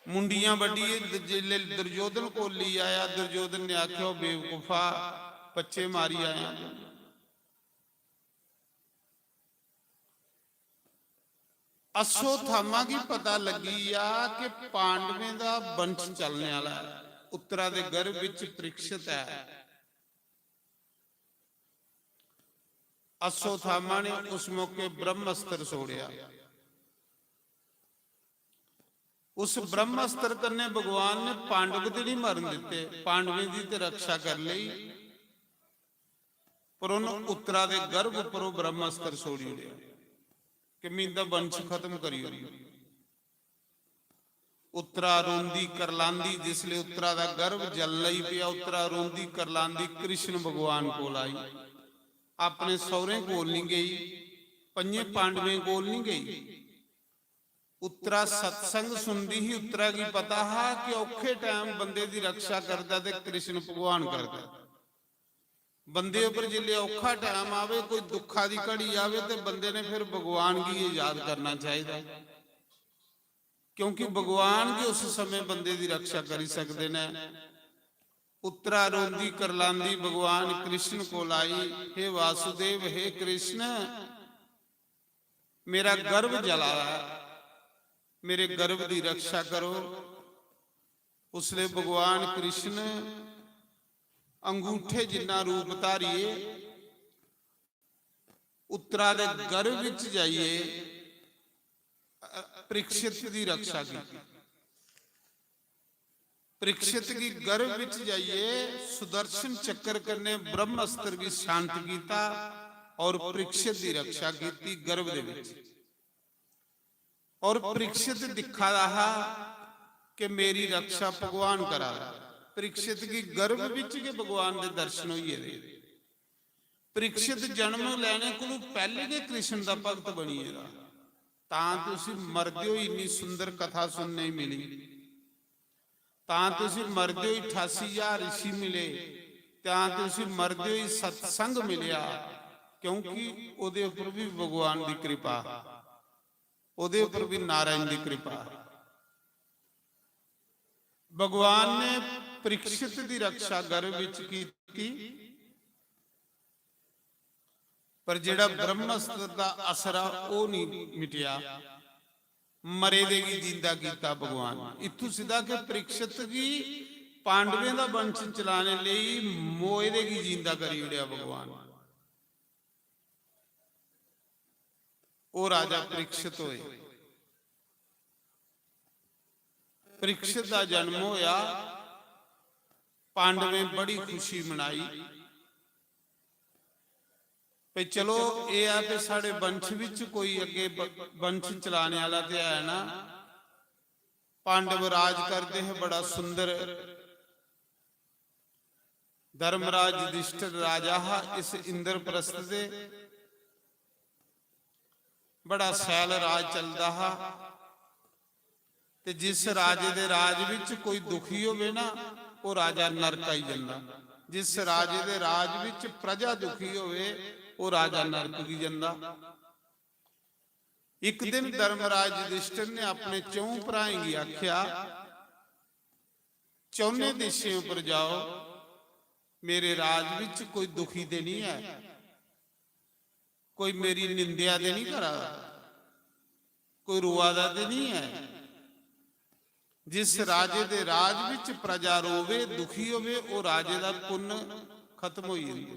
मुंडियां बड्ढियै द-, जिसलै दुर्योधन कोल लेई आया, दुर्योधन ने आखेआ, "ओ बेवकूफा, बच्चे मारी आया तूं।" अश्वत्थामा गी पता लग्गी गेआ कि पांडवें दा वंश चलने आह्ला ऐ। उत्तरा दे गर्भ बिच परीक्षित ऐ। अश्वत्थामा ने उस मौके ब्रह्मास्त्र छोड़ेआ। उस ब्रह्मास्त्र कन्नै भगवान ने पांडव ते नहीं मरन दित्ते, पांडवें दी ते रक्षा कर लेई, पर उन उत्तरा दे गर्भ उप्पर ओह् ब्रह्मास्त्र छोड़ी ओड़ेआ कि में इंदा वंश खत्म करी ओड़ना। उत्तरा रोंदी करलांदी, जिसले उत्तरा दा गर्भ जलन लगी पेआ, उत्तरा रोंदी करलांदी कृष्ण भगवान कोल आई। अपने सौह्रें कोल निं गेई, पंजें पांडवें कोल निं गेई। उत्तरा सत्संग सुनदी ही, उत्तरा गी पता हा कि औखे टैम बंदे दी रक्षा करदा ते कृष्ण भगवान करदा। बंदे उप्पर जिसले औखा टैम आवे, कोई दुखा दी घड़ी आवे, ते बंदे ने फिर भगवान गी ये याद करना चाहिदा, क्योंकि भगवान गै उस समय बंदे दी रक्षा करी सकदे न। उत्तरा रोंदी करलांदी भगवान कृष्ण कोल आई, "हे वासुदेव, हे कृष्ण, मेरा गर्भ जला दा ऐ, मेरे गर्भ दी रक्षा करो।" उसले भगवान कृष्ण अंगूठे जिन्ना रूप धारिये उत्तरा दे गर्भ विच जाइए, अ, परीक्षित दी रक्षा की। परीक्षित गी गर्भ विच जाइए सुदर्शन चक्र कन्ने ब्रह्मास्त्र गी शांत कीता और परीक्षित दी रक्षा कीती गर्भ दे विच। और परीक्षित दिक्खा दा हा कि मेरी रक्षा भगवान करा दा। परीक्षित गी गर्भ विच गै भगवान दे दर्शन होई गेदे। परीक्षित जन्म लैने कोलू पैह्ले गै कृष्ण दा भक्त बनी गेदा, तां ते उसी मरदे होई इन्नी सुंदर कथा सुनने गी मिली, तां ते उसी मरदे होई अठासी ज्हार ऋषि मिले, तां ते उसी मरदे होई सत्संग मिलेआ, क्योंकि ओह्दे उप्पर भी भगवान दी कृपा, ओह्दे उप्पर भी नारायण दी कृपा। भगवान ने परीक्षित दी रक्षा गर्भ विच कीती, पर जेड़ा ब्रह्मास्त्र दा असर आ, ओह नहीं मिटिया। मरे दे गी जिंदा कीता भगवान। इत्थू सिद्धा कि परीक्षित गी पांडवें दा वंश चलाने लेई मोए दे गी जिंदा करी ओड़ेआ भगवान। ओह राजा परीक्षित होए। परीक्षित दा जन्म होया, पांडवें बड़ी खुशी मनाई। भई चलो, एह ऐ भई साढ़े वंश विच कोई अग्गे ब-, वंश चलाने आह्ला ते है ना। पांडव राज करदे हे, बड़ा सुंदर। धर्मराज युधिष्ठिर राजा हा इस इंद्रप्रस्थ दे, बड़ा सैल राज चलदा हा। ते जिस राजे दे राज विच कोई दुखी होवे ना, ओह राजा नरक आई जंदा। जिस राजे दे राज विच प्रजा दुखी होवे, ओह राजा नरक गी जंदा। इक दिन धर्मराज युधिष्ठिर ने अपने चौं भ्राएं गी आख्या, "चौने देशें उप्पर जाओ, मेरे राज विच कोई दुखी ते नहीं है, कोई मेरी निंदेआ ते नहीं करा दा, कोई रोआ दा ते नहीं है।" जिस राजे दे राज विच प्रजा रोवे, दुखी होवे, ओह राजे दा पुन्न खत्म होई जंदा।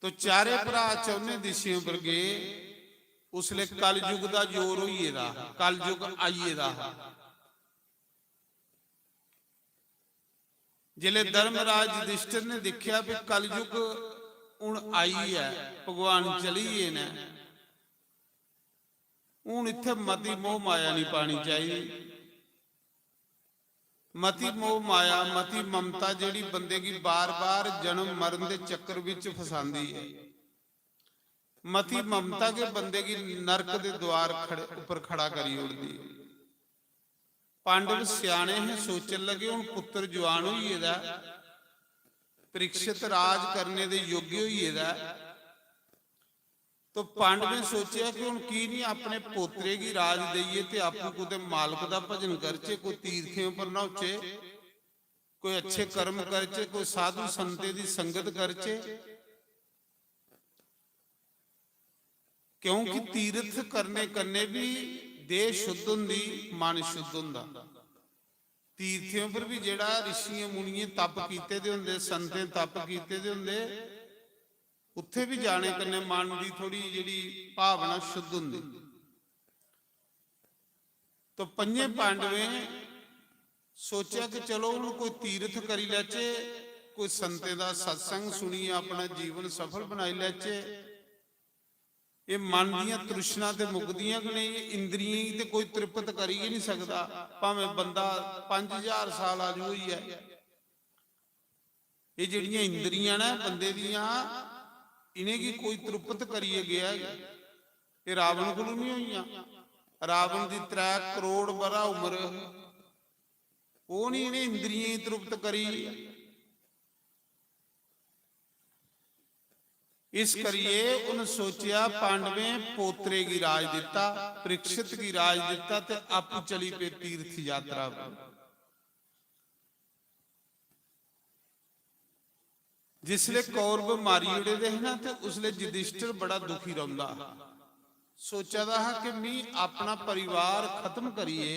तो चारे भरा चौने दिशें पर गए। उसले कलयुग दा जोर होई गेदा हा, कलयुग आई गेदा हा। जिसले धर्मराज युधिष्ठिर ने देखा भी कलयुग हुन आई है, भगवान चली गे न, हुन इत्थे मती मोह माया नहीं पानी चाहिए। मती मोह माया, मती ममता, जेड़ी बंदे की बार बार जन्म मरण दे चक्कर विच फसांदी है। मती ममता के बंदे की नरक दे द्वार खड़े उपर खड़ा करी ओड़दी है। पांडव स्याणे हे, सोचन लगे, हुन पुत्र जुआन होई गेदा ऐ, परीक्षित राज करने दे योग्य होई गेदा ऐ। तो पांडवें सोचेआ कि हुन की नहीं अपने पोतरे गी राज देइए ते आपूं कुतै मालक दा भजन करचे, कोई तीर्थें उपर न्हौचे, कोई अच्छे कर्म करचे, कोई साधु संतें दी संगत करचे। क्योंकि तीर्थ करने कन्नै भी देह शुद्ध होंदी, मन शुद्ध होंदा। तीर्थें पर भी जेड़ा ऋषियें मुनियें तप कीते दे होंदे, संतें तप कीते दे होंदे, उत्थे भी जाने कन्नै मन दी थोड़ी जेड़ी भावना शुद्ध होंदी। तो पंजे पांडवें सोचेआ कि चलो हुन कोई तीर्थ करी लैचे, कोई संतें दा सत्संग सुनियै अपना जीवन सफल बनाई लैचे। ये मन दियां तृष्णा ते मुकदियां गै नेईं, इंद्रियें गी ते कोई तृप्त करी गै नहीं सकदा, भावें बंदा पंज हजार साल आयु होई जाए। ये जेड़ियां इंद्रियां न बंदे दियां, इ'नेंगी कोई तृप्त करियै गया ऐ? ये रावण कोलू नहीं होइयां। रावण दी त्रै करोड़ बरा उम्र, ओह नहीं इ'नें इंद्रियें गी तृप्त करी। इस करियै उन सोचेआ, पांडवें पोतरे गी राज दिता, परीक्षित गी राज दिता ते आपूं चली पे तीर्थ यात्रा पर। जिसले कौरव मारी ओड़े दे हे ना, ते उसले युधिष्ठिर बड़ा दुखी रौंदा हा। सोचा दा हा कि मी अपना परिवार खत्म करियै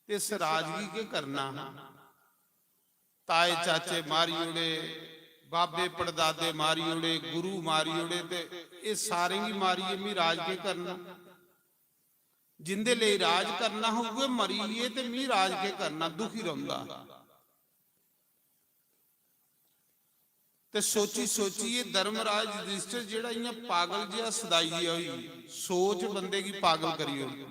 ते इस राज गी केह् करना हा? ताए चाचे मारी ओड़े, बाबे पड़दादे मारी ओड़े, गुरु मारी ओड़े, ते एह् सारें गी मारियै मी राज केह् करना? जिंदे लेई राज करना हा, उ'ऐ मरी गे, ते मी राज केह् करना? दुखी रौंदा हा। ते सोची सोचियै धर्मराज युधिष्ठिर जेह्ड़ा इ'यां पागल जेहा सदाई गेआ होई, सोच बंदे गी पागल करी ओड़दी।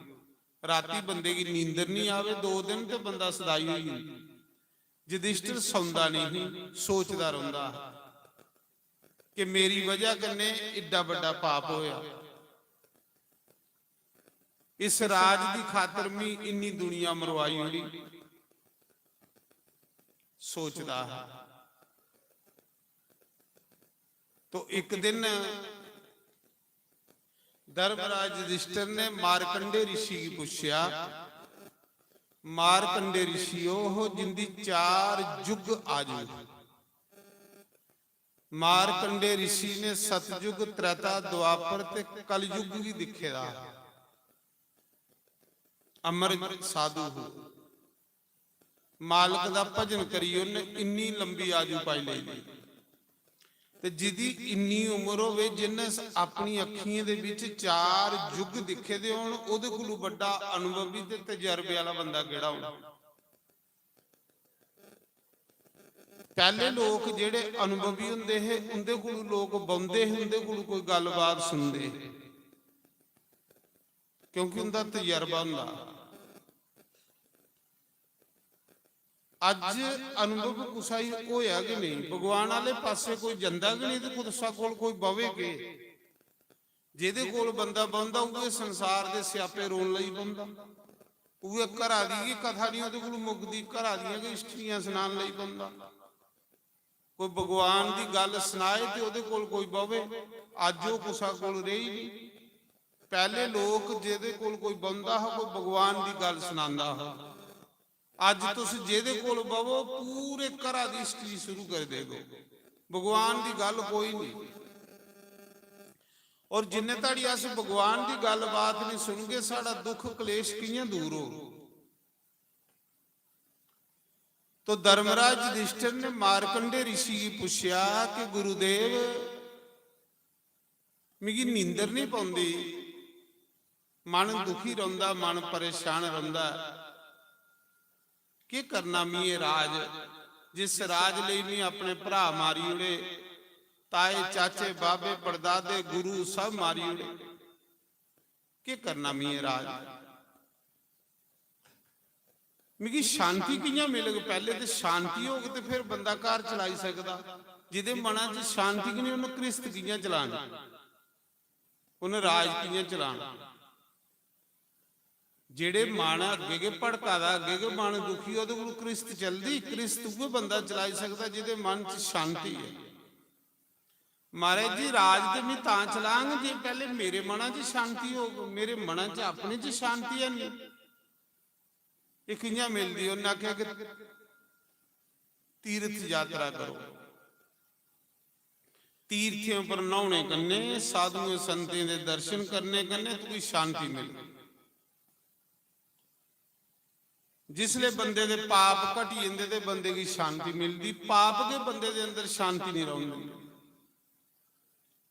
राती बंदे गी नींदर नहीं आवे, दो दिन ते बंदा सदाई होई जंदा। युधिष्ठिर सौंदा नहीं ही, सोचदा रौंदा हा कि मेरी वजह कन्नै एड्डा बड्डा पाप होया। इस राज दी खातर मी इन्नी दुनिया मरवाई ओड़ी, सोचदा हा। तो इक दिन धर्मराज युधिष्ठिर ने मारकंडे ऋषि गी पुच्छेआ, मारकंडे ऋषि ओह जिंदी चार युग आयु। मारकंडे ऋषि ने सतयुग, त्रेता, द्वापर ते कलयुग भी दिखे दा। अमर साधु हो, मालक दा भजन करी उन्हें इन्नी लंबी आयु पाई लेई। ते जिदी इन्नी उम्र होवे, जिन्ने स-, अपनी अखियें दे विच चार युग दिखे दे होन, ओदे कोलू बड्डा अनुभवी ते तजर्बे वाला बंदा केड़ा होना? पहले लोक जेड़े अनुभवी हुंदे हे, उंदे कोलू लोक बौंदे हे, उंदे कोलू कोई गल्लबात सुनदे हे, क्योंकि उंदा तजर्बा हुंदा। अज्ज अनुभव कुसा गी होया गै नहीं, भगवान आले पासे कोई जंदा गै नहीं, ते कुसा कोल कोई बवे के? जेदे कोल बंदा बौंदा, उ'ऐ संसार दे स्यापे रोन लगी पौंदा। उ'ऐ घरा दी गै कथा नहीं ओदे कोल मुकदी, घरा दियां गै हिस्ट्रियां सनान लगी पौंदा। कोई भगवान दी गल्ल सनाए ते ओदे कोल कोई बवे, अज्ज ओह कुसा कोल रेही नहीं। पहले लोक जेदे कोल कोई बौंदा हा, कोई भगवान दी गल्ल सनांदा हा। अज्ज तुस जेदे कोल बवो, पूरे घरा दी हिस्ट्री शुरू करी देगो, भगवान दी गल्ल कोई नहीं। और जिन्ने धड़ी अस भगवान दी गल्लबात नहीं सुनगे, साढ़ा दुख कलेश कि'यां दूर होग? तो धर्मराज युधिष्ठिर ने मार्कंडे ऋषि गी पुच्छेआ कि गुरुदेव, मिगी नींदर नहीं पौंदी, मन दुखी रौंह्दा, मन परेशान रौंह्दा, केह् करना मी एह् राज, जिस राज लेई मी अपने भ्राऽ मारी ओड़े, ताए, चाचे, बाबे, पड़दादे, गुरु सब मारी ओड़े, केह् करना मी एह् राज? मिगी शांति कि'यां मिलग? पैह्ले ते शांति होग ते फिर बंदा घर चलाई सकदा। जेह्दे मना च शांति गै निं, उन्न घ्रिस्त कि'यां चलानी? उन्न राज कि'यां चलाना? जेह्ड़े मन अग्गें गै भड़का दा, अग्गें गै मन दुखी, ओह्दे कोल घ्रिस्त चलदी? घ्रिस्त उ'ऐ बंदा चलाई सकदा जेह्दे मन च शांति ऐ। महाराज जी, राज ते में तां चलांग जे पैह्ले मेरे मना च शांति होग। मेरे मना च, अपने च शांति है नहीं। एह् कि'यां मिलदी? उन्नै आखेआ कि तीर्थ यात्रा करो, तीर्थें पर न्हौने कन्नै, साधुएं संतें दे दर्शन करने कन्नै तुगी शांति मिलदी। जिसले बंदे दे पाप घटी जंदे ते बंदे गी शांति मिलदी। पाप गै बंदे दे अंदर शांति नहीं रौह्न दिंदे,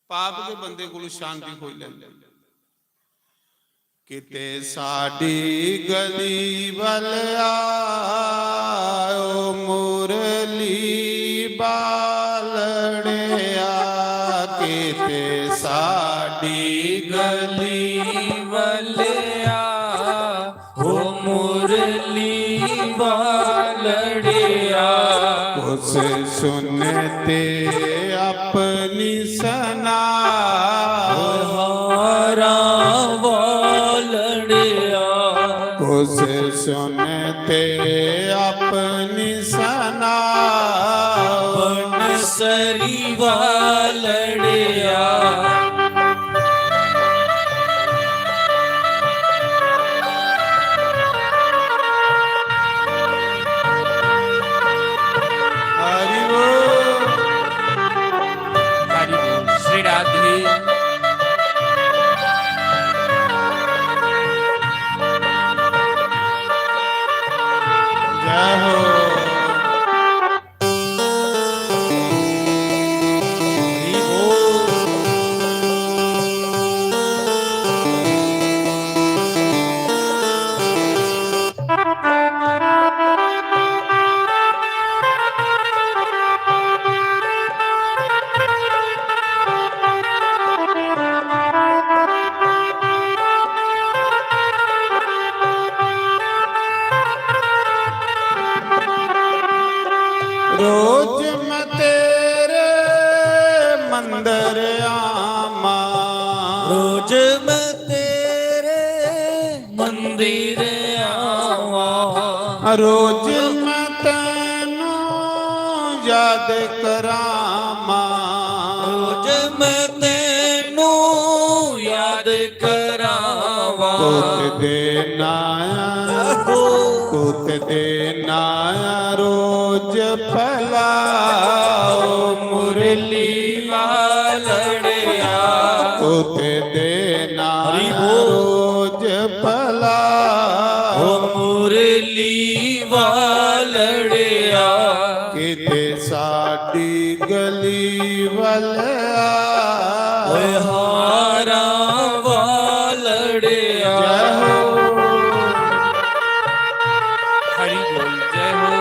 पाप गै बंदे कोल शांति खोई लैंदे। किते साडी गली वल आओ मुरली बालड़िया, किते साडी गली वल आओ मुरली बालड़िया। कुछ सुनते अपनी सना हारा वालड़िया। कुछ सुनते अपनी सना बन सरी वालड़िया। हरि बोल। हरि बोल। श्री राधे। जय हो। रोज मैं तेरे मंदिर आवां। रोज मैं तेरे मंदिर आवां। रोज मैं तैनू याद करावां। रोज मैं तैनू याद करावां। पुत दे नाया, पुत दे नाया रोज पलाओ मुरली वालड़िया। पुत दे नाया रोज पलाओ मुरली वालड़िया। किते साडी गली वल आ। ओए हारा वालड़िया। जय हो। हरि बोल, जय हो।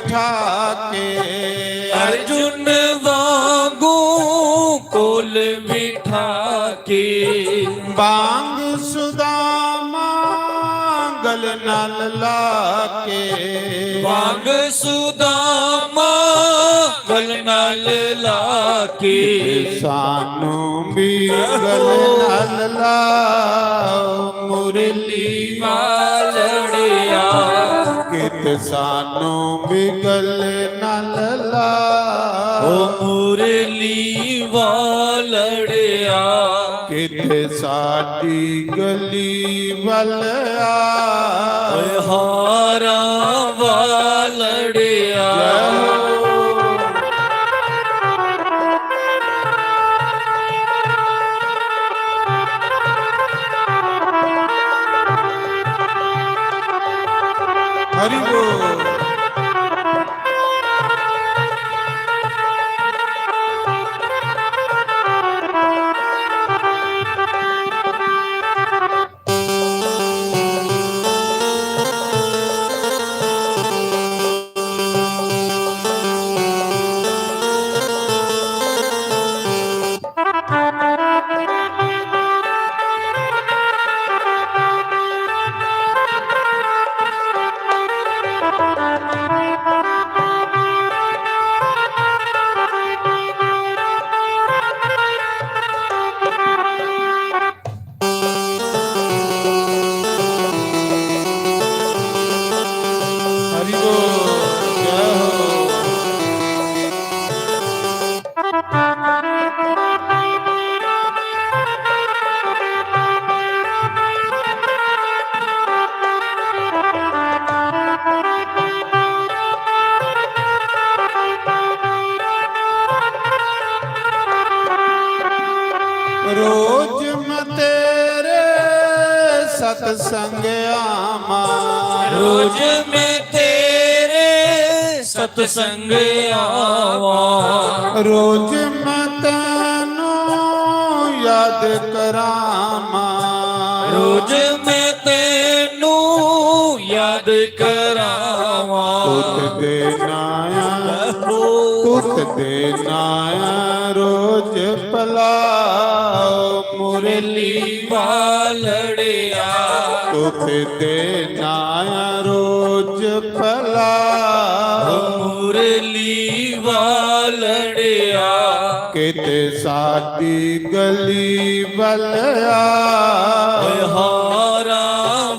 बिठा के, अर्जुन वांगू कोल बिठा के, बांग सुदामा गल नाल ला के, बांग सुदामा गल नाल ला के, सानू भी गल नाल ला, मुरली वालड़िया, कित सानू भी गल नाल ला, ओ मुरली वालड़िया, कित साडी गली वल आ, ओए हारा वालड़िया। जय हो। हरि बोल। हरि बोल, जय हो। रोज मैं तेरे सत्संग आवां, रोज मैं तेरे सत्संग आवां, रोज मैं तैनू याद करावां, रोज मैं तैनू याद करावां। तुत दे नाया, तुत दे नाया रोज पलाओ मुरली वालड़िया। तुत दे नाया रोज पलाओ मुरली वालड़िया। कित साडी गली वल आ। ओए हारा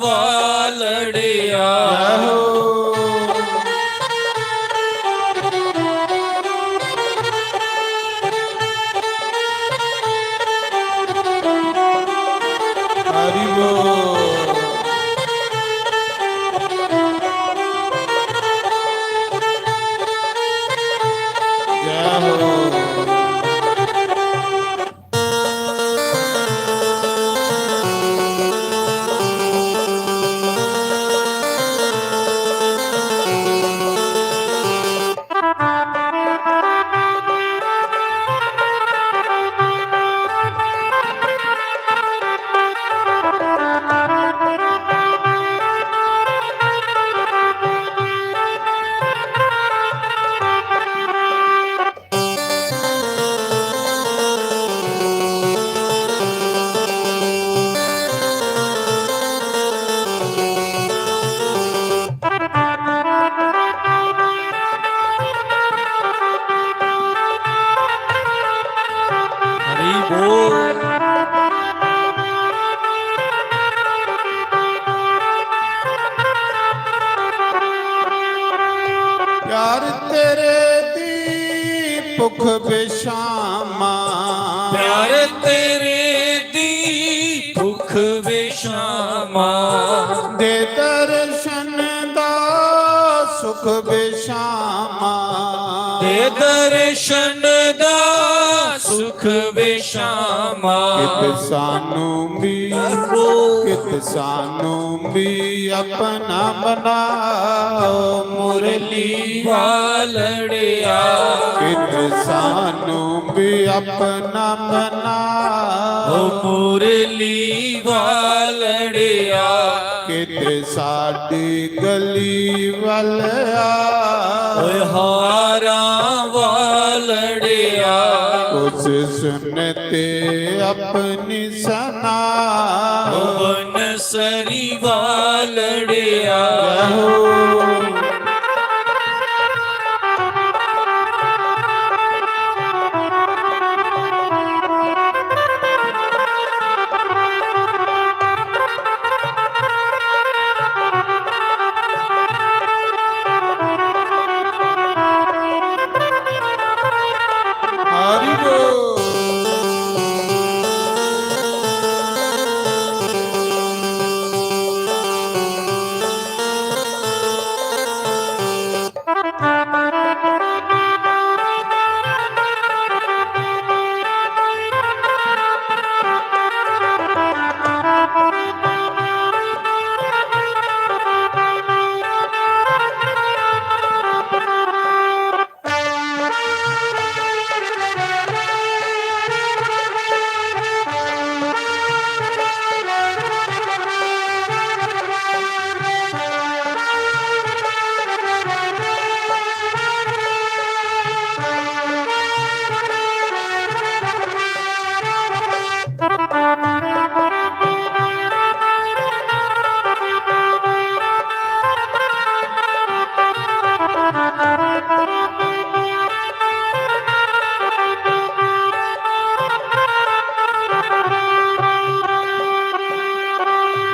वालड़िया। जय हो। हरि बोल। जय हो। हरि बोल। प्यार तेरे दी भुख बेशामा। प्यार तेरे दी भुख बेशामा। दे दर्शन दा सुख बेशामा। दे दर्शन दा सुख बेशामा। कित सानू भी, कित सानू भी अपना बनाओ मुरली वालड़िया। कित सानू भी अपना बनाओ मुरली वालड़िया। कित साडी गली वल आ। ओए हारां वालड़िया। उस सुनते अपनी सना। ओ बनसरी वालड़िया। जय हो। हरि बोल।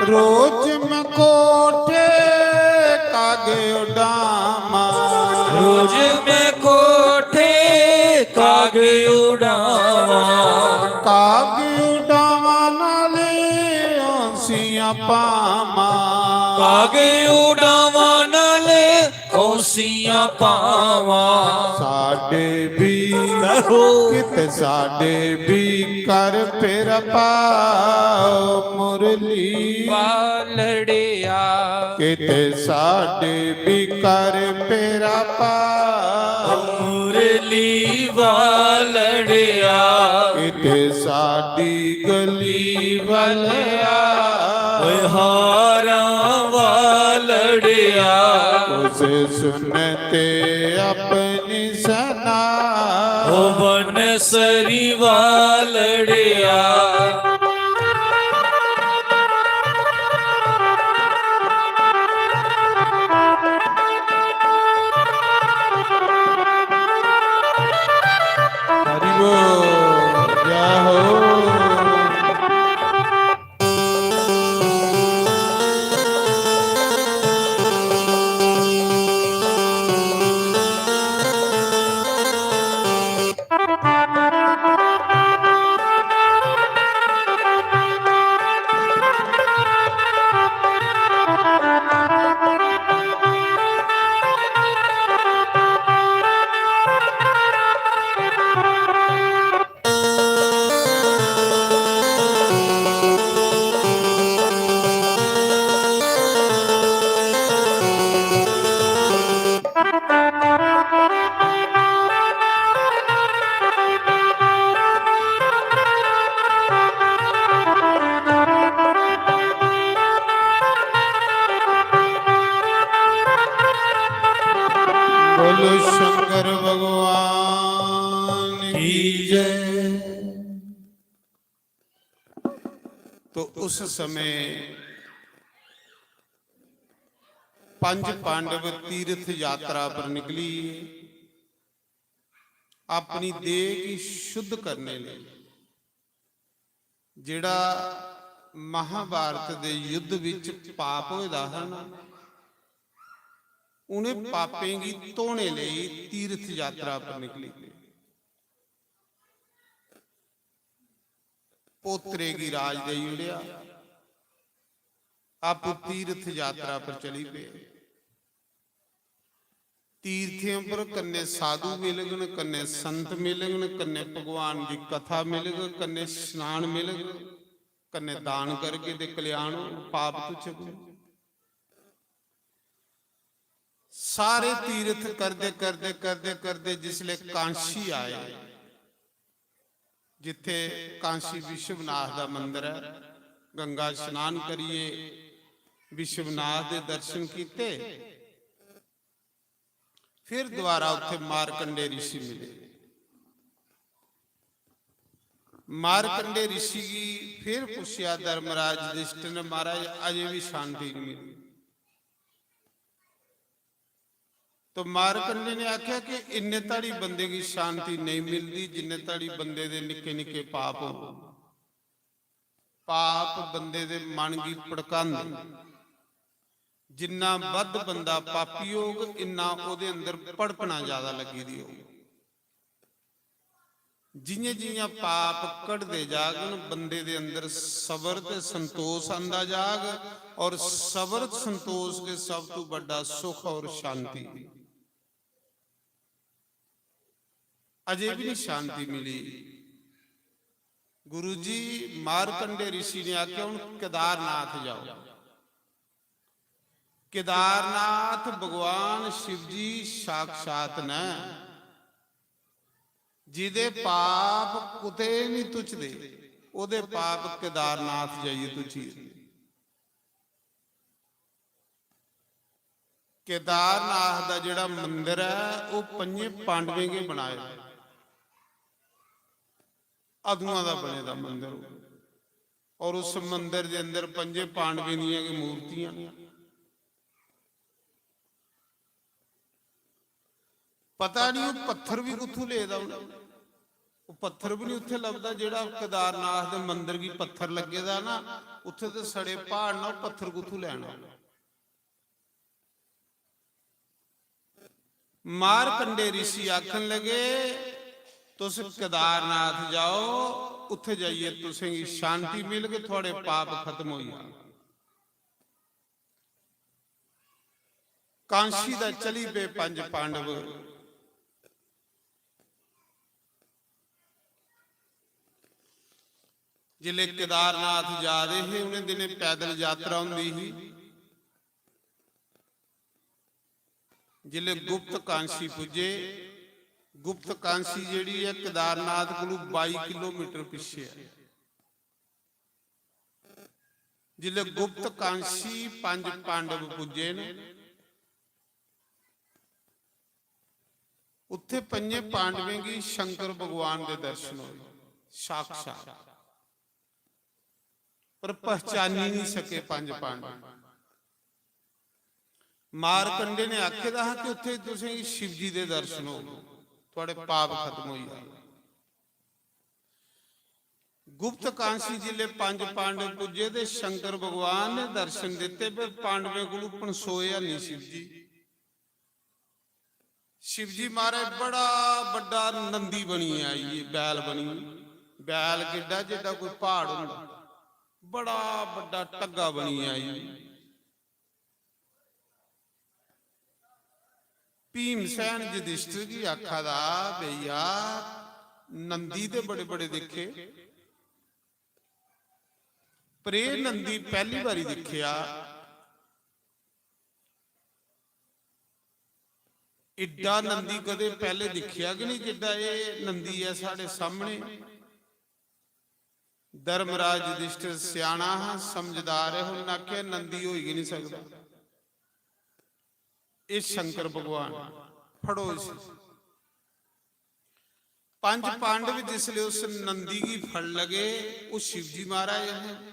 रोज मैं कोठे कागे उड़ावा। रोज मैं कोठे कागे उड़ावा। कागे उड़ावा नाले औंसियां पावा। कागे उड़ावा नाले औंसियां पावा। साडे भी करो। किते साडे भी कर फेरा पाओ मुरली वालड़िया। किते साडे भी कर फेरा पाओ मुरली वालड़िया। किते साडी गली वालड़िया। ओए हारां वालड़िया। उस सुनते अपनी सना। ओ बनसरी वालड़िया। हरि बोल, जय हो। बोलो शंकर भगवान की जय। तो उस समय पंच पांडव तीर्थ यात्रा पर निकली, अपनी देह की शुद्ध करने लिए। जेड़ा महाभारत दे युद्ध विच पाप होए दा हा ना, उन्हें पापें गी धोने लेई तीर्थ यात्रा पर निकली पे। पोतरे गी राज देई ओड़ेआ, आपू तीर्थ यात्रा पर चली पे। तीर्थें पर कन्नै साधु मिलगन, कन्नै संत मिलगन, कन्नै भगवान दी कथा मिलग, कन्नै स्नान मिलग, कन्नै दान करगे ते कल्याण होग, पाप तुच्छग। सारे तीर्थ करदे, करदे, करदे, करदे जिसले कांशी आए, जिथे कांशी विश्वनाथ दा मंदिर है, गंगा स्नान करिए विश्वनाथ दे दर्शन कीते। फिर दोबारा उत्थे मारकंडे ऋषि मिले। मारकंडे ऋषि गी फिर पुच्छेआ धर्मराज युधिष्ठिर ने, "महाराज, अजें भी शांति नहीं मिली।" तो मारकंडे ने आख्या कि इन्ने धड़ी बंदे गी शांति नहीं मिलदी जिन्ने धड़ी बंदे दे निक्के निक्के पाप होन। पाप बंदे दे मन गी भड़कांदे। जिन्ना बद्ध बंदा पापी होग, इन्ना ओहदे अंदर भड़कना ज्यादा लग्गी दी होग। जियां जियां पाप घटदे जागन, बंदे दे अंदर सबर ते संतोष आंदा जाग, और सबर संतोष के सब तू बड़ा सुख और शांति। अजे भी नहीं शांति मिली। गुरु जी, मारकंडे ऋषि ने आख्या, "हुण केदारनाथ जाओ।" केदारनाथ भगवान शिव जी साक्षात न, जिदे पाप कुते नहीं तुचदे, ओदे पाप केदारनाथ जाइए तुची जंदे। केदारनाथ दा जेड़ा मंदिर ऐ, ओह पंजे पांडवें गे बनाए दा। अदुआं दा बने दा मंदिर। और उस मंदिर दे अंदर पंजे पांडवें दियां गै मूर्तियां न। पता नहीं ओह पत्थर भी कुत्थों लेदा उ'नें। ओह पत्थर भी नहीं उत्थे लभदा। जेड़ा केदारनाथ दे मंदिर गी पत्थर लग्गे दा ना, उत्थे ते सड़े प्हाड़ ना, ओह पत्थर कुत्थों लैना? मारकंडे ऋषि आखन लगे, "तुस केदारनाथ जाओ, उत्थे जाइए तुसेंगी शांति मिलग, थुआड़े पाप खत्म होई जाग।" कांशी दा चली पे पंज पांडव। जिसले केदारनाथ जा दे हे, उ'नें दिनें पैदल यात्रा होंदी ही। जिसले गुप्त कांशी पुज्जे, गुप्त कांशी जेह्ड़ी ऐ, केदारनाथ कोलू बाई किलोमीटर पिच्छे ऐ। जिसले गुप्त कांशी पंज पांडव पुज्जे न, उत्थे पंजे पांडवें गी शंकर भगवान दे दर्शन होए साक्षात, पर पहचानी नहीं सके पंज पांडव। मारकंडे ने आखे दा हा कि उत्थे तुसेंगी शिव जी दे दर्शन होग, थुआड़े पाप खत्म होई जाग। गुप्त कांशी जिले पंज पांडव पुज्जे ते शंकर भगवान ने दर्शन दिते, पर पांडवें कोलू पनसोए नहीं शिव जी। शिव जी महाराज बड़ा बड़ा नंदी बनी आई, बैल बनी, बैल केडा जेडा कोई प्हाड़ होंदा, बड़ा बड़ा टग्गा बनी आई। भीमसेन युधिष्ठिर गी आखा दा, "भैया, नंदी ते बड़े बड़े दिक्खे, पर एह नंदी पैहली बारी दिक्खेआ। एड्डा नंदी कदे पैहले दिक्खेआ गै नहीं, जेड्डा एह नंदी ऐ साढ़े सामने।" धर्मराज युधिष्ठिर स्याना हा, समझदार है, उन्हें आख्या, "नंदी होई गै नहीं सकदा, एह शंकर भगवान, फड़ो इसी।" पंज पांडव जिसले उस नंदी गी फड़ लगे, ओह शिव जी महाराज हे।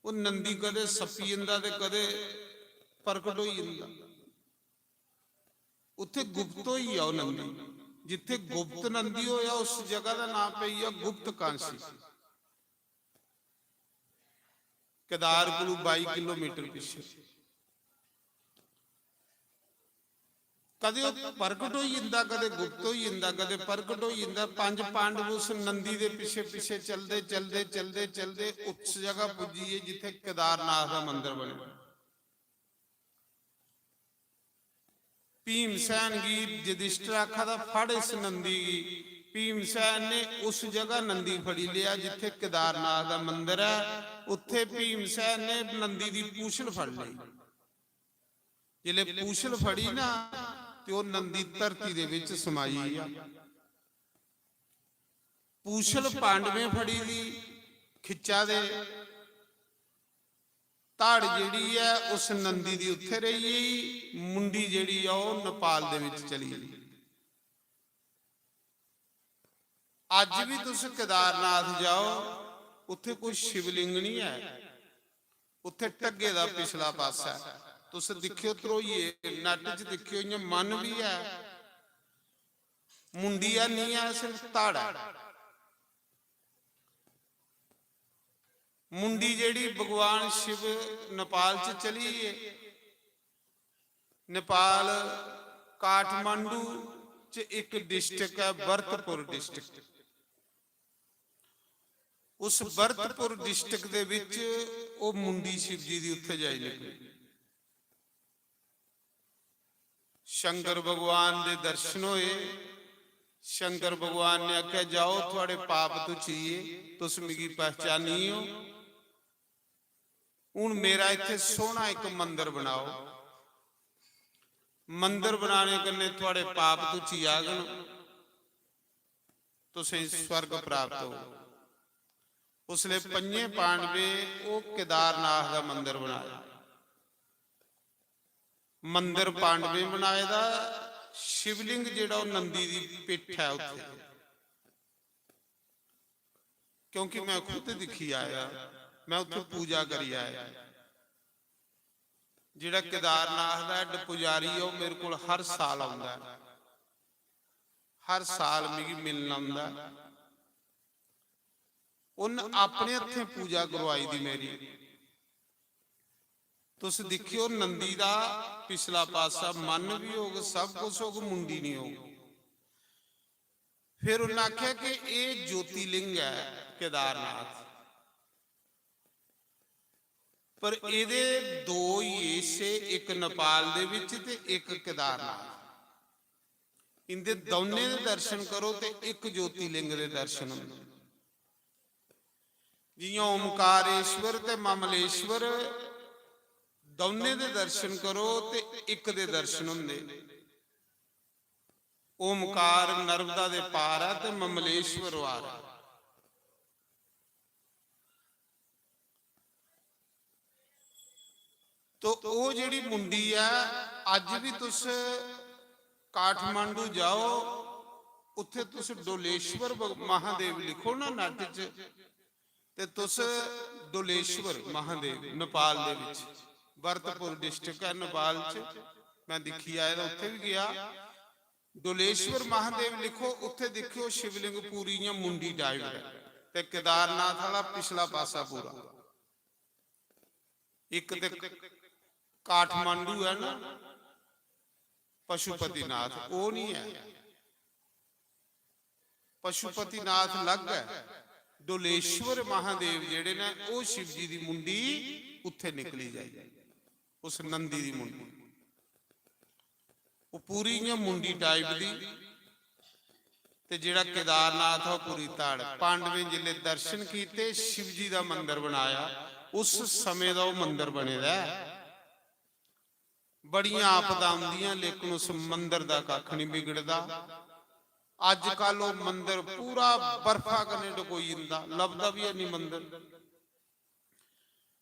ओह नंदी कदे सप्पी जंदा ते कदे प्रकट होई जंदा। उत्थे गुप्त होई गेआ ओह नंदी। जित्थे गुप्त नंदी होया, उस जगह दा नाम पेई गेआ गुप्त कांसी। केदार कोलू बाई किलोमीटर पिछे। कदे ओह प्रगट होई जंदा, कदे गुप्त होई जंदा, कदे प्रगट होई जंदा। पंज पांडव उस नंदी दे पिछे पिछे चलदे, चलदे, चलदे, चलदे उस जगह पुज्जी गे जित्थे केदारनाथ दा मंदर बने। भीमसेन गी युधिष्ठिर आखा दा, "फड़ इस नंदी गी।" भीमसेन ने उस जगह नंदी फड़ी लिया जित्थे केदारनाथ दा मंदर ऐ। उत्थे भीमसेन ने नंदी दी पूछल फड़ लेई। जिसले पूछल फड़ी ना, ते ओह नंदी धरती दे विच समाई गेआ। पूछल पांडवें फड़ी दी, खिच्चा दे। धड़ जेह्ड़ी ऐ, उस नंदी दी उत्थै रेही गेई, मुंडी जेह्ड़ी ऐ, ओह् नेपाल दे बिच चली गेई। अज्ज बी तुस केदारनाथ जाओ, उत्थै कोई शिवलिंग निं ऐ, उत्थै ढग्गे दा पिछला पासा ऐ। तुस दिक्खेओ, ध्रोइयै नैट च दिक्खेओ, इ'यां मन बी ऐ, मुंडी ऐ निं ऐ, सिर्फ धड़ ऐ। मुंडी जेह्ड़ी, भगवान शिव नेपाल च चली गे। नेपाल काठमांडू च इक डिस्ट्रिक्ट ऐ, भरतपुर डिस्ट्रिक्ट। उस भरतपुर डिस्ट्रिक्ट दे बिच ओह् मुंडी शिव जी दी उत्थै जाई निकली। शंकर भगवान दे दर्शन होए। शंकर भगवान ने आखेआ, "जाओ, थुआढ़े पाप धुची गे, तुस मिगी पहचानी हो। हून मेरा इत्थै सोह्ना इक मंदर बनाओ। मंदर बनाने कन्नै थुआढ़े पाप धुची जाङन, तुसें स्वर्ग प्राप्त होग।" उसलै पंजें पांडवें ओह् केदारनाथ दा मंदर बनाया। मंदर पांडवें बनाए दा, शिवलिंग जेह्ड़ा ओह् नंदी दी पिट्ठ ऐ उत्थै, क्योंकि मैं खुद दिक्खी आया, मैं उत्थै पूजा करी आया। जेह्ड़ा केदारनाथ दा हेड पुजारी ऐ, ओह् मेरे कोल हर साल औंदा ऐ, हर साल मिगी मिलन औंदा ऐ। उन्न अपने हत्थें पूजा करवाई दी मेरी। तुस दिक्खेओ, नंदी दा पिछला पासा मन बी होग, सब कुछ होग, मुंडी निं होग। फिर उन्नै आखेआ कि एह् ज्योतिलिंग ऐ केदारनाथ, पर एह्दे दो होई गे हिस्से, इक नेपाल दे बिच ते इक केदारनाथ। इंदे दौनें दे दर्शन करो ते इक ज्योतिलिंग दे दर्शन होंदे। जि'यां ओमकारेश्वर ते ममलेश्वर, दौनें दे दर्शन करो ते इक दे दर्शन होंदे। ओमकार नर्मदा दे पार ऐ ते ममलेश्वर वार ऐ। तो ओह् जेह्ड़ी मुंडी ऐ, अज्ज बी तुस काठमांडू जाओ, उत्थै तुस डोलेश्वर ब-, महादेव लिखो ना नैट च, ते तुस डोलेश्वर महादेव नेपाल दे बिच, भरतपुर डिस्ट्रिक्ट ऐ नेपाल च, मैं दिक्खी आए दा, उत्थै बी गेआ। डोलेश्वर महादेव लिखो, उत्थै दिक्खेओ शिवलिंग पूरी इ'यां मुंडी टाइप ऐ, ते केदारनाथ आह्ला पिछला पासा पूरा। इक ते काठमांडू ऐ ना, पशुपतिनाथ, ओह् निं ऐ। पशुपतिनाथ अलग ऐ। डोलेश्वर महादेव जेह्ड़े न, ओह् शिव जी दी मुंडी उत्थै निकली जाई, उस नंदी दी मुंडी। ओह् पूरी इ'यां मुंडी टाइप दी। ते जेह्ड़ा केदारनाथ ऐ, ओह् पूरी धड़। पांडवें जिसलै दर्शन कीते, शिव जी दा मंदर बनाया, उस समें दा ओह् मंदर बने दा ऐ। बड़ियां आपदां औंदियां, लेकिन उस मंदर दा कक्ख निं बिगड़दा। अज्जकल ओह् मंदर पूरा बर्फा कन्नै डकोई जंदा, लभदा बी है निं मंदर।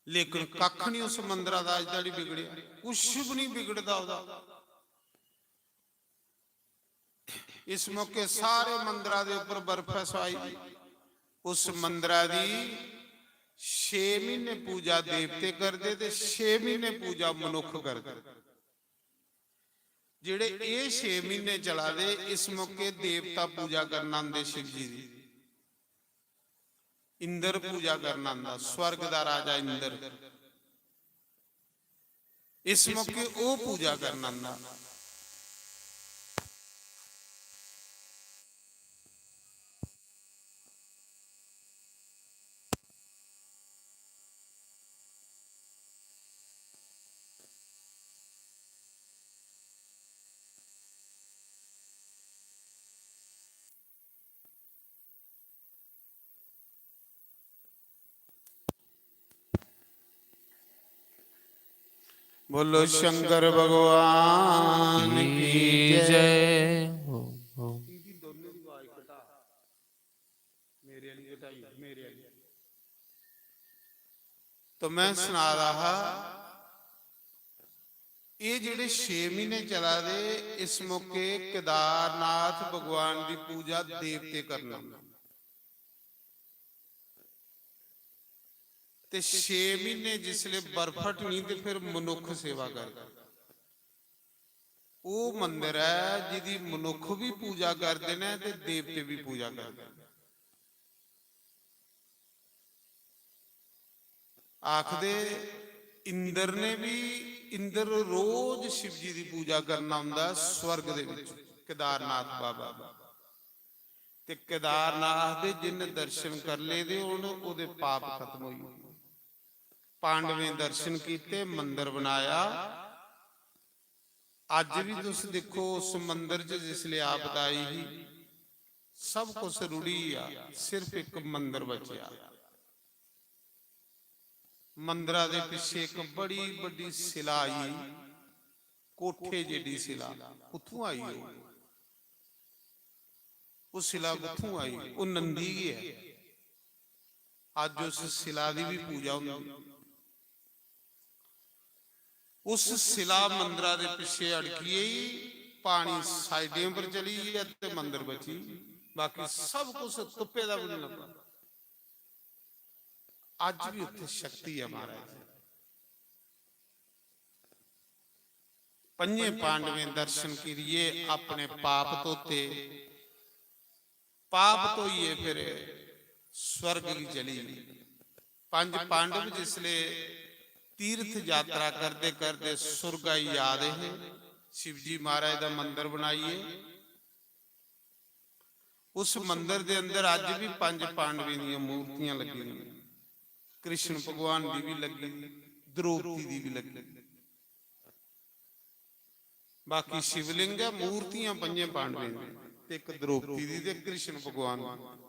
लेकिन कक्ख निं उस मंदरा दा अज्ज धोड़ी बिगड़ेआ, कुछ बी निं बिगड़दा ओह्दा। इस मौके सारे मंदरा दे उप्पर बर्फ ऐ छाई दी। उस मंदरा दी छे म्हीने पूजा देवते करदे ते छे म्हीने पूजा मनुक्ख करदे। जेह्ड़े एह् छे म्हीने चला दे, इस मौके देवता पूजा करन आंदे शिव जी दी। इंद्र पूजा करन आंदा, स्वर्ग दा राजा इंद्र। इस मौके ओह् पूजा करन आंदा। बोलो शंकर भगवान की जय। मेरे वाली घटाई, मेरे वाली। तो मैं सना दा हा, एह् जेह्ड़े छे म्हीने चला दे, इस मौके केदारनाथ भगवान दी पूजा देवते करना। ते छे म्हीने जिसले बर्फ हटनी ते फिर मनुक्ख सेवा करदे। ओह् मंदर ऐ जिदी मनुक्ख भी पूजा करदे ने ते देवते भी पूजा करदे ने। आखदे इंद्र ने भी, इंद्र रोज शिव जी दी पूजा करना हुंदा स्वर्ग दे विच, केदारनाथ बाबा दी। ते केदारनाथ दे जिन दर्शन कर लेदे होन, ओह्दे पाप खत्म होई जंदे। पांडवें दर्शन कीते, मंदर बनाया। अज्ज भी तुस दिक्खो, उस मंदर च जिसले आपदा आई ही, सब कुछ रुढ़ी गेआ, सिर्फ इक मंदर बचेआ। मंदरा दे पिच्छे इक बड़ी बड्डी शिला आई, कोठे जेडी शिला, कुत्थुं आई ओह्? ओह् शिला कुत्थुं आई? ओह् नंदी गै ऐ। अज्ज उस शिला दी भी पूजा होंदी। उस शिला मंदरा दे पिच्छे अड़की गेई, पानी साइडें पर चली गेआ ते मंदर बची, बाकी सब कुछ तुप्पे दा भी नहीं लब्भा। अज्ज भी उत्थे शक्ति ऐ महाराज। पंजे पांडवें दर्शन करिए अपने पाप धोते, पाप धोइए फिर स्वर्ग गी चली गे। पंज पांडव जिसले तीर्थ यात्रा करदे करदे सुरगा गी जा दे हे, शिवजी महाराज दा मंदर बनाइए, उस मंदर दे अंदर अज्ज भी पंज पांडवें दियां मूर्तियां लगी दियां। कृष्ण भगवान दी भी लगी दी, द्रौपदी दी भी लगी दी। बाकी शिवलिंग ऐ, मूर्तियां पंजे पांडवें दी, ते इक द्रौपदी दी ते कृष्ण भगवान दी।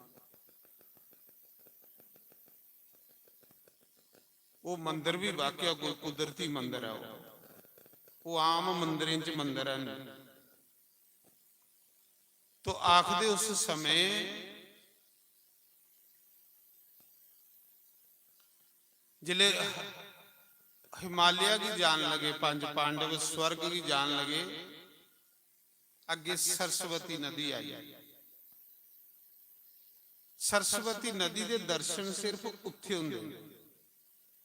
ओह् मंदर भी वाकया कोई कुदरती मंदर ऐ, ओह्, ओह् आम मंदरें च मंदर ऐ नहीं। तो आखदे उस समय जिले हिमालय गी जान लगे, पंज पांडव स्वर्ग गी जान लगे, अग्गे सरस्वती नदी आई। सरस्वती नदी दे दर्शन सिर्फ उत्थे होंदे न।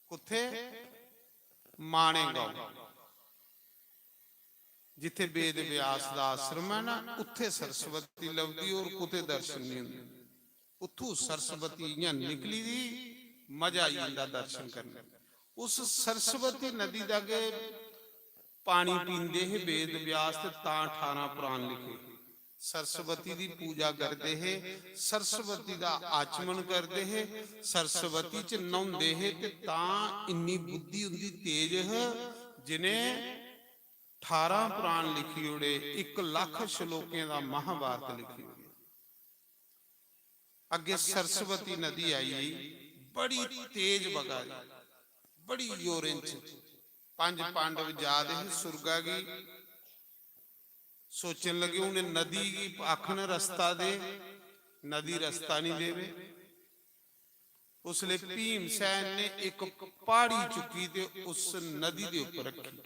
कुत्थे? माणे गांव। जिथे वेद व्यास दा आश्रम है ना, उत्थे सरस्वती लभदी, और कुते दर्शन नहीं होंदे। उत्थू सरस्वती इयां निकली दी, मजा आई जंदा दर्शन करने। उस सरस्वती नदी दा गै पानी पींदे हे वेद व्यास, ते तां अठारां पुराण लिखे। सरस्वती दी पूजा करदे हे, सरस्वती दा आचमन करदे हे, सरस्वती च न्हौंदे हे, ते तां इन्नी बुद्धि उंदी तेज ह, जिनें अठारां पुराण लिखी ओड़े, इक लख श्लोकें दा महाभारत लिखी ओड़े। अग्गे सरस्वती नदी आई, बड़ी तेज बगा दी, बड़ी जोरें च। पंज पांडव जा दे हे सुरगा गी, सोचन लगे, "हून नदी गी आखन रस्ता दे, नदी रस्ता नहीं देवे।" उसले भीमसेन ने एक पहाड़ी चुकी ते उस नदी दे उपर रखी।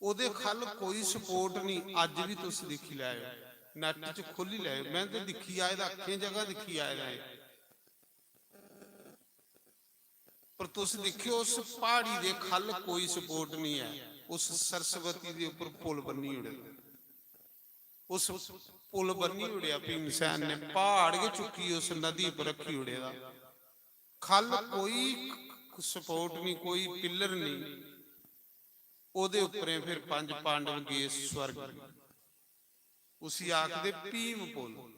ओदे खल कोई support नहीं। अज भी तुस दिक्खी लैओ, net च खोली लैओ, मैं ते दिक्खी आए दा, अक्खें जगह दिक्खी आए दा ऐ। पर तुस दिक्खेओ, उस पहाड़ी दे खल कोई support नहीं है। उस सरस्वती दे उपर पुल बन्नी ओड़े दा। उस पुल बन्नी ओड़ेआ भीमसेन ने, पहाड़ गै चुक्की उस नदी पर रखी ओड़े दा। खल कोई support नहीं, कोई pillar नहीं। ओदे उपरें फिर पंज पांडव गे स्वर्ग। उसी आखदे भीम पुल।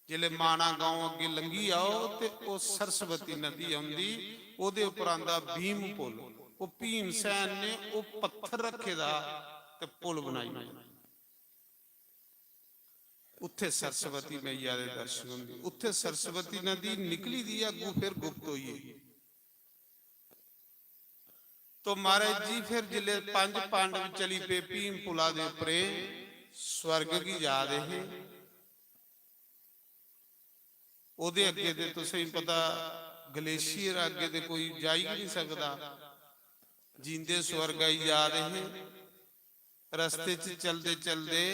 जिसले माना गांव अग्गे लंघी आओ ते ओह सरस्वती नदी औंदी, ओहदे उप्पर आंदा भीम पुल। ओह भीमसेन ने ओह पत्थर रखे दा ते पुल बनाई ओड़ेआ। उत्थे सरस्वती मैया दे दर्शन होंदे। उत्थे सरस्वती नदी निकली दी ऐ, अग्गू फिर गुप्त होई गेई। तो महाराज जी, फिर जिसले पंज पांडव चली पे भीम पुला दे उपरे, स्वर्ग गी जा दे हे, ओदे अग्गे ते तुसें पता, ग्लेशियर अग्गें ते कोई जाई गै नहीं सकदा। जींदे स्वर्ग आई जा दे हे। रस्ते च चलदे चलदे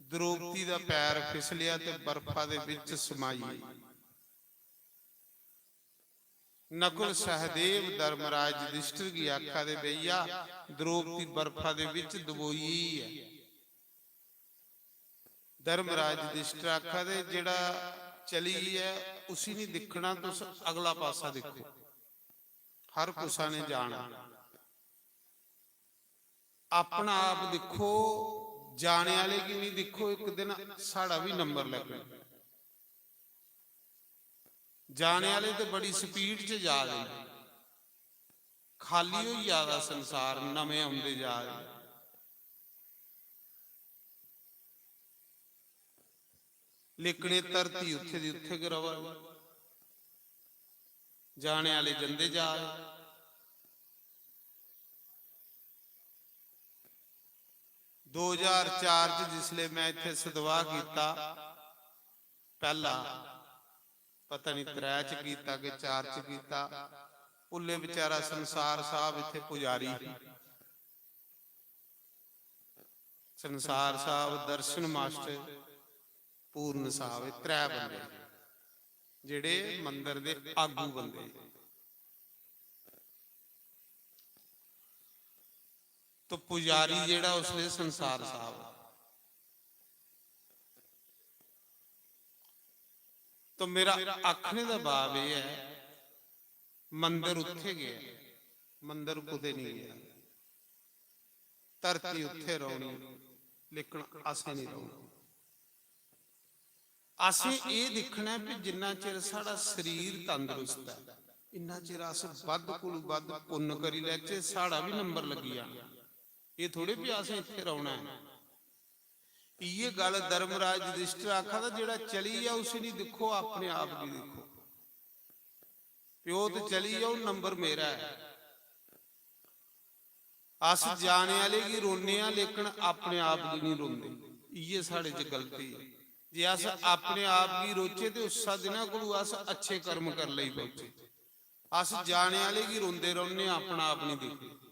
द्रौपदी दा पैर फिसलेआ ते बर्फा दे बिच समाई गेई। नकुल सहदेव धर्मराज युधिष्ठिर गी आखा दे, "भैया, द्रौपदी बर्फा दे बिच दबोई गेई ऐ।" धर्मराज युधिष्ठिर आखा दे, "जेह्ड़ा चली गेआ, उसी नहीं दिक्खना, तुस अगला पासा दिक्खो, हर कुसा ने जाना।" अपना आप दिक्खो, जाने आह्ले गी नहीं दिक्खो, इक दिन साढ़ा भी नंबर लगना। जाने आह्ले ते बड़ी स्पीड च जा दे न, खाली होई जा दा संसार, नमें औंदे जा दे। लेकिन एह् धरती उत्थे दी उत्थे गै रवा दी। जाने आह्ले जंदे जा दे। दो ज्हार चार च जिसले मैं इत्थे सदवाह कीता, पैह्ला, पता नहीं त्रै च कीता कि चार च कीता, उल्ले बेचारा संसार साहब इत्थे पुजारी ही। संसार साहब, दर्शन मास्टर, पूर्ण साहब, एह् त्रै बंदे जेह्ड़े मंदर दे आगू बंदे। तो पुजारी जेह्ड़ा उसले संसार साहब। तो मेरा आखने दा भाव एह् ऐ, मंदर उत्थे गै ऐ, मंदर कुतै नहीं गया। धरती उत्थे रौह्नी, लेकिन असें नहीं रौह्ना। असें एह् दिक्खना ऐ कि जिन्ना चिर साढ़ा शरीर तंदरुस्त ऐ, इन्ना चिर अस बद्ध कोलू बद्ध पुन्न करी लैचे, साढ़ा बी नंबर लग्गी जाना। एह् थोड़े भी असें इत्थे रौह्ना ऐ। इयै गल्ल धर्मराज युधिष्ठिर आखा दा, "जेह्ड़ा चली गेआ उसी नहीं दिक्खो, अपने आप गी दिक्खो।" प्यो ते चली गेआ, हून नंबर मेरा ऐ। अस जाने आह्ले गी रोने आं, लेकिन अपने आप गी नहीं रोंदे। इयै साढ़े च गलती ऐ। जे अस अपने आप गी रोचे ते उस्सै दिना कोलू अस अच्छे कर्म कर लेई पौचे। अस जाने आह्ले गी रोंदे रौह्ने आं, अपना आप नहीं दिखदे,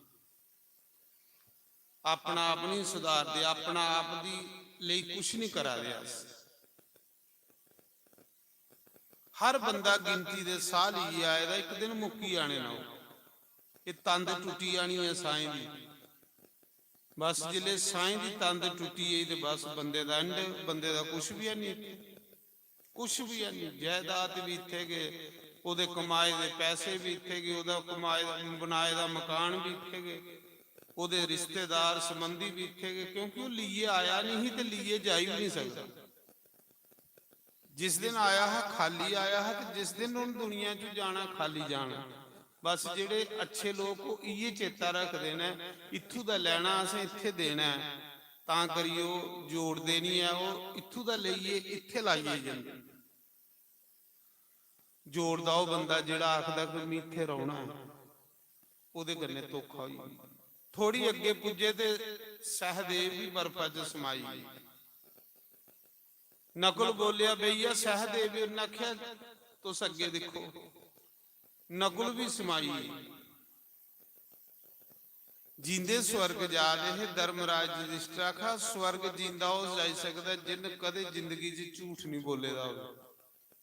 अपना आप नहीं सुधारदे, अपना आप दी लेई कुछ नहीं करा दे अस। हर बंदा गिनती दे साह लेइयै आए दा, इक दिन मुक्की जाने ना। ओह्, एह् तंद टुट्टी जानी ऐ साहें दी। बस जिसलै साहें दी तंद टुट्टी गेई ते बस बंदे दा end, बंदे दा कुछ बी है नहीं, कुछ बी है नहीं। जायदाद बी इत्थे गै, ओह्दे कमाए दे पैसे बी इत्थे गै, ओह्दा कमाए दा, बनाए दा मकान बी इत्थे गै, ओह्दे रिश्तेदार संबंधी बी इत्थे गै, क्योंकि ओह् लेइयै आया नहीं ही ते लेइयै जाई बी नहीं सकदा। जिस दिन आया हा, खाली आया हा, ते जिस दिन उन दुनिया चों जाना, खाली जाना। बस जेह्ड़े अच्छे लोक, ओह् इयै चेता रखदे न, इत्थूं दा लैना असें इत्थै देना ऐ, तां करियै ओह् जोड़दे निं ऐ, ओह् इत्थूं दा लेइयै इत्थै लाइयै जंदे। जोड़दा ओह् बंदा जेह्ड़ा आखदा कि "में इत्थै रौह्ना ऐ", ओह्दे कन्नै धोखा होई गेआ। थोड़ी अग्गें पुज्जे ते सहदेव बी बर्फा च समाई गे। नकुल बोलेआ, "भैया, सहदेव।" उन्नै आखेआ, "तुस अग्गें दिक्खो।" नकुल बी समाई गे। जींदे स्वर्ग जा दे हे। धर्मराज युधिष्ठिर आखा, "स्वर्ग जींदा ओह् जाई सकदा जिन्न कदें जिंदगी च झूठ निं बोले दा होवे।"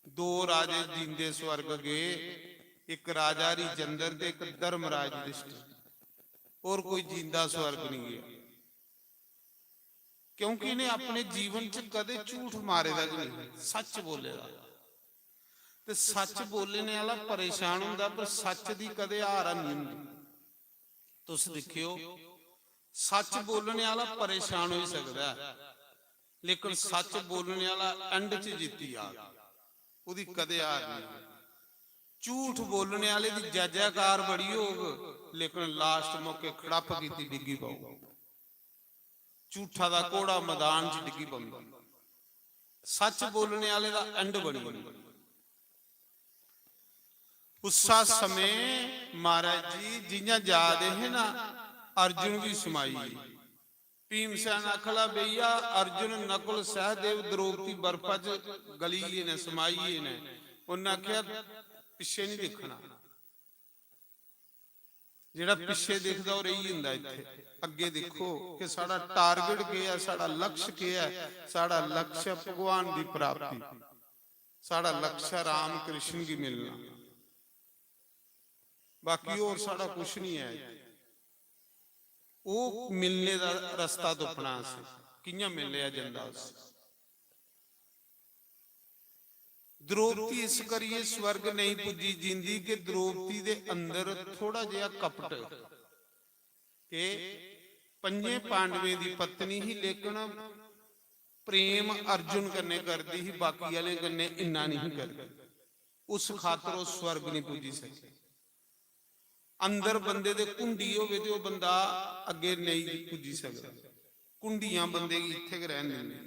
दो राजे जींदे स्वर्ग गे, इक राजा हरिचंद्र ते इक धर्मराज युधिष्ठिर। होर कोई जींदा स्वर्ग निं गेआ, क्योंकि इ'नें अपने जीवन च कदें झूठ मारे दा गै नहीं, सच बोले दा। ते सच बोलने आह्ला परेशान होंदा, पर सच दी कदें हार निं होंदी। तुस दिक्खेओ, सच बोलने आह्ला परेशान होई सकदा ऐ, लेकिन सच बोलने आह्ला end च जित्ती जाग, ओह्दी कदें हार निं होंदी। झूठ बोलने आह्ले दी जय जयकार बड़ी होग, लेकिन last मौके खड़प्प कीती डिग्गी पौग। झूठा दा घोड़ा मैदान च डिग्गी पौंदा। सच बोलने आह्ले दा end बनी जंदा। उस्सा समें महाराज जी जि'यां जा दे हे ना, अर्जुन बी समाई गे। भीमसेन आखला, "भैया, अर्जुन, नकुल, सहदेव, द्रौपदी बर्फा च गली गे न, समाई गे न।" उन्नै आखेआ, पिच्छे नहीं दिक्खना। जेह्ड़ा पिच्छे दिखदा, ओह् रेही जंदा इत्थै। अग्गें दिक्खो कि साढ़ा टारगेट केह् ऐ, साढ़ा लक्ष्य केह् ऐ। साढ़ा लक्ष्य ऐ भगवान दी प्राप्ति, साढ़ा लक्ष्य ऐ राम कृष्ण गी मिलना। बाकी होर साढ़ा कुछ नहीं ऐ। ओह् मिलने दा रस्ता तुप्पना असें, कि'यां मिलेआ जंदा उस। द्रौपदी इस करियै स्वर्ग नेईं पुज्जी जिंदी कि द्रौपदी दे अंदर थोड़ा जेहा कपट, के पंजें पांडवें दी पत्नी ही, लेकिन प्रेम अर्जुन कन्नै करदी ही, बाकी आह्लें कन्नै इन्ना नहीं करदी। उस खातर ओह् स्वर्ग नहीं पुज्जी सकी। अंदर बंदे दे घुंडी होवे ते ओह् बंदा अग्गें नेईं पुज्जी सकदा। घुंडियां बंदे गी इत्थै गै रैह्न दिंदियां।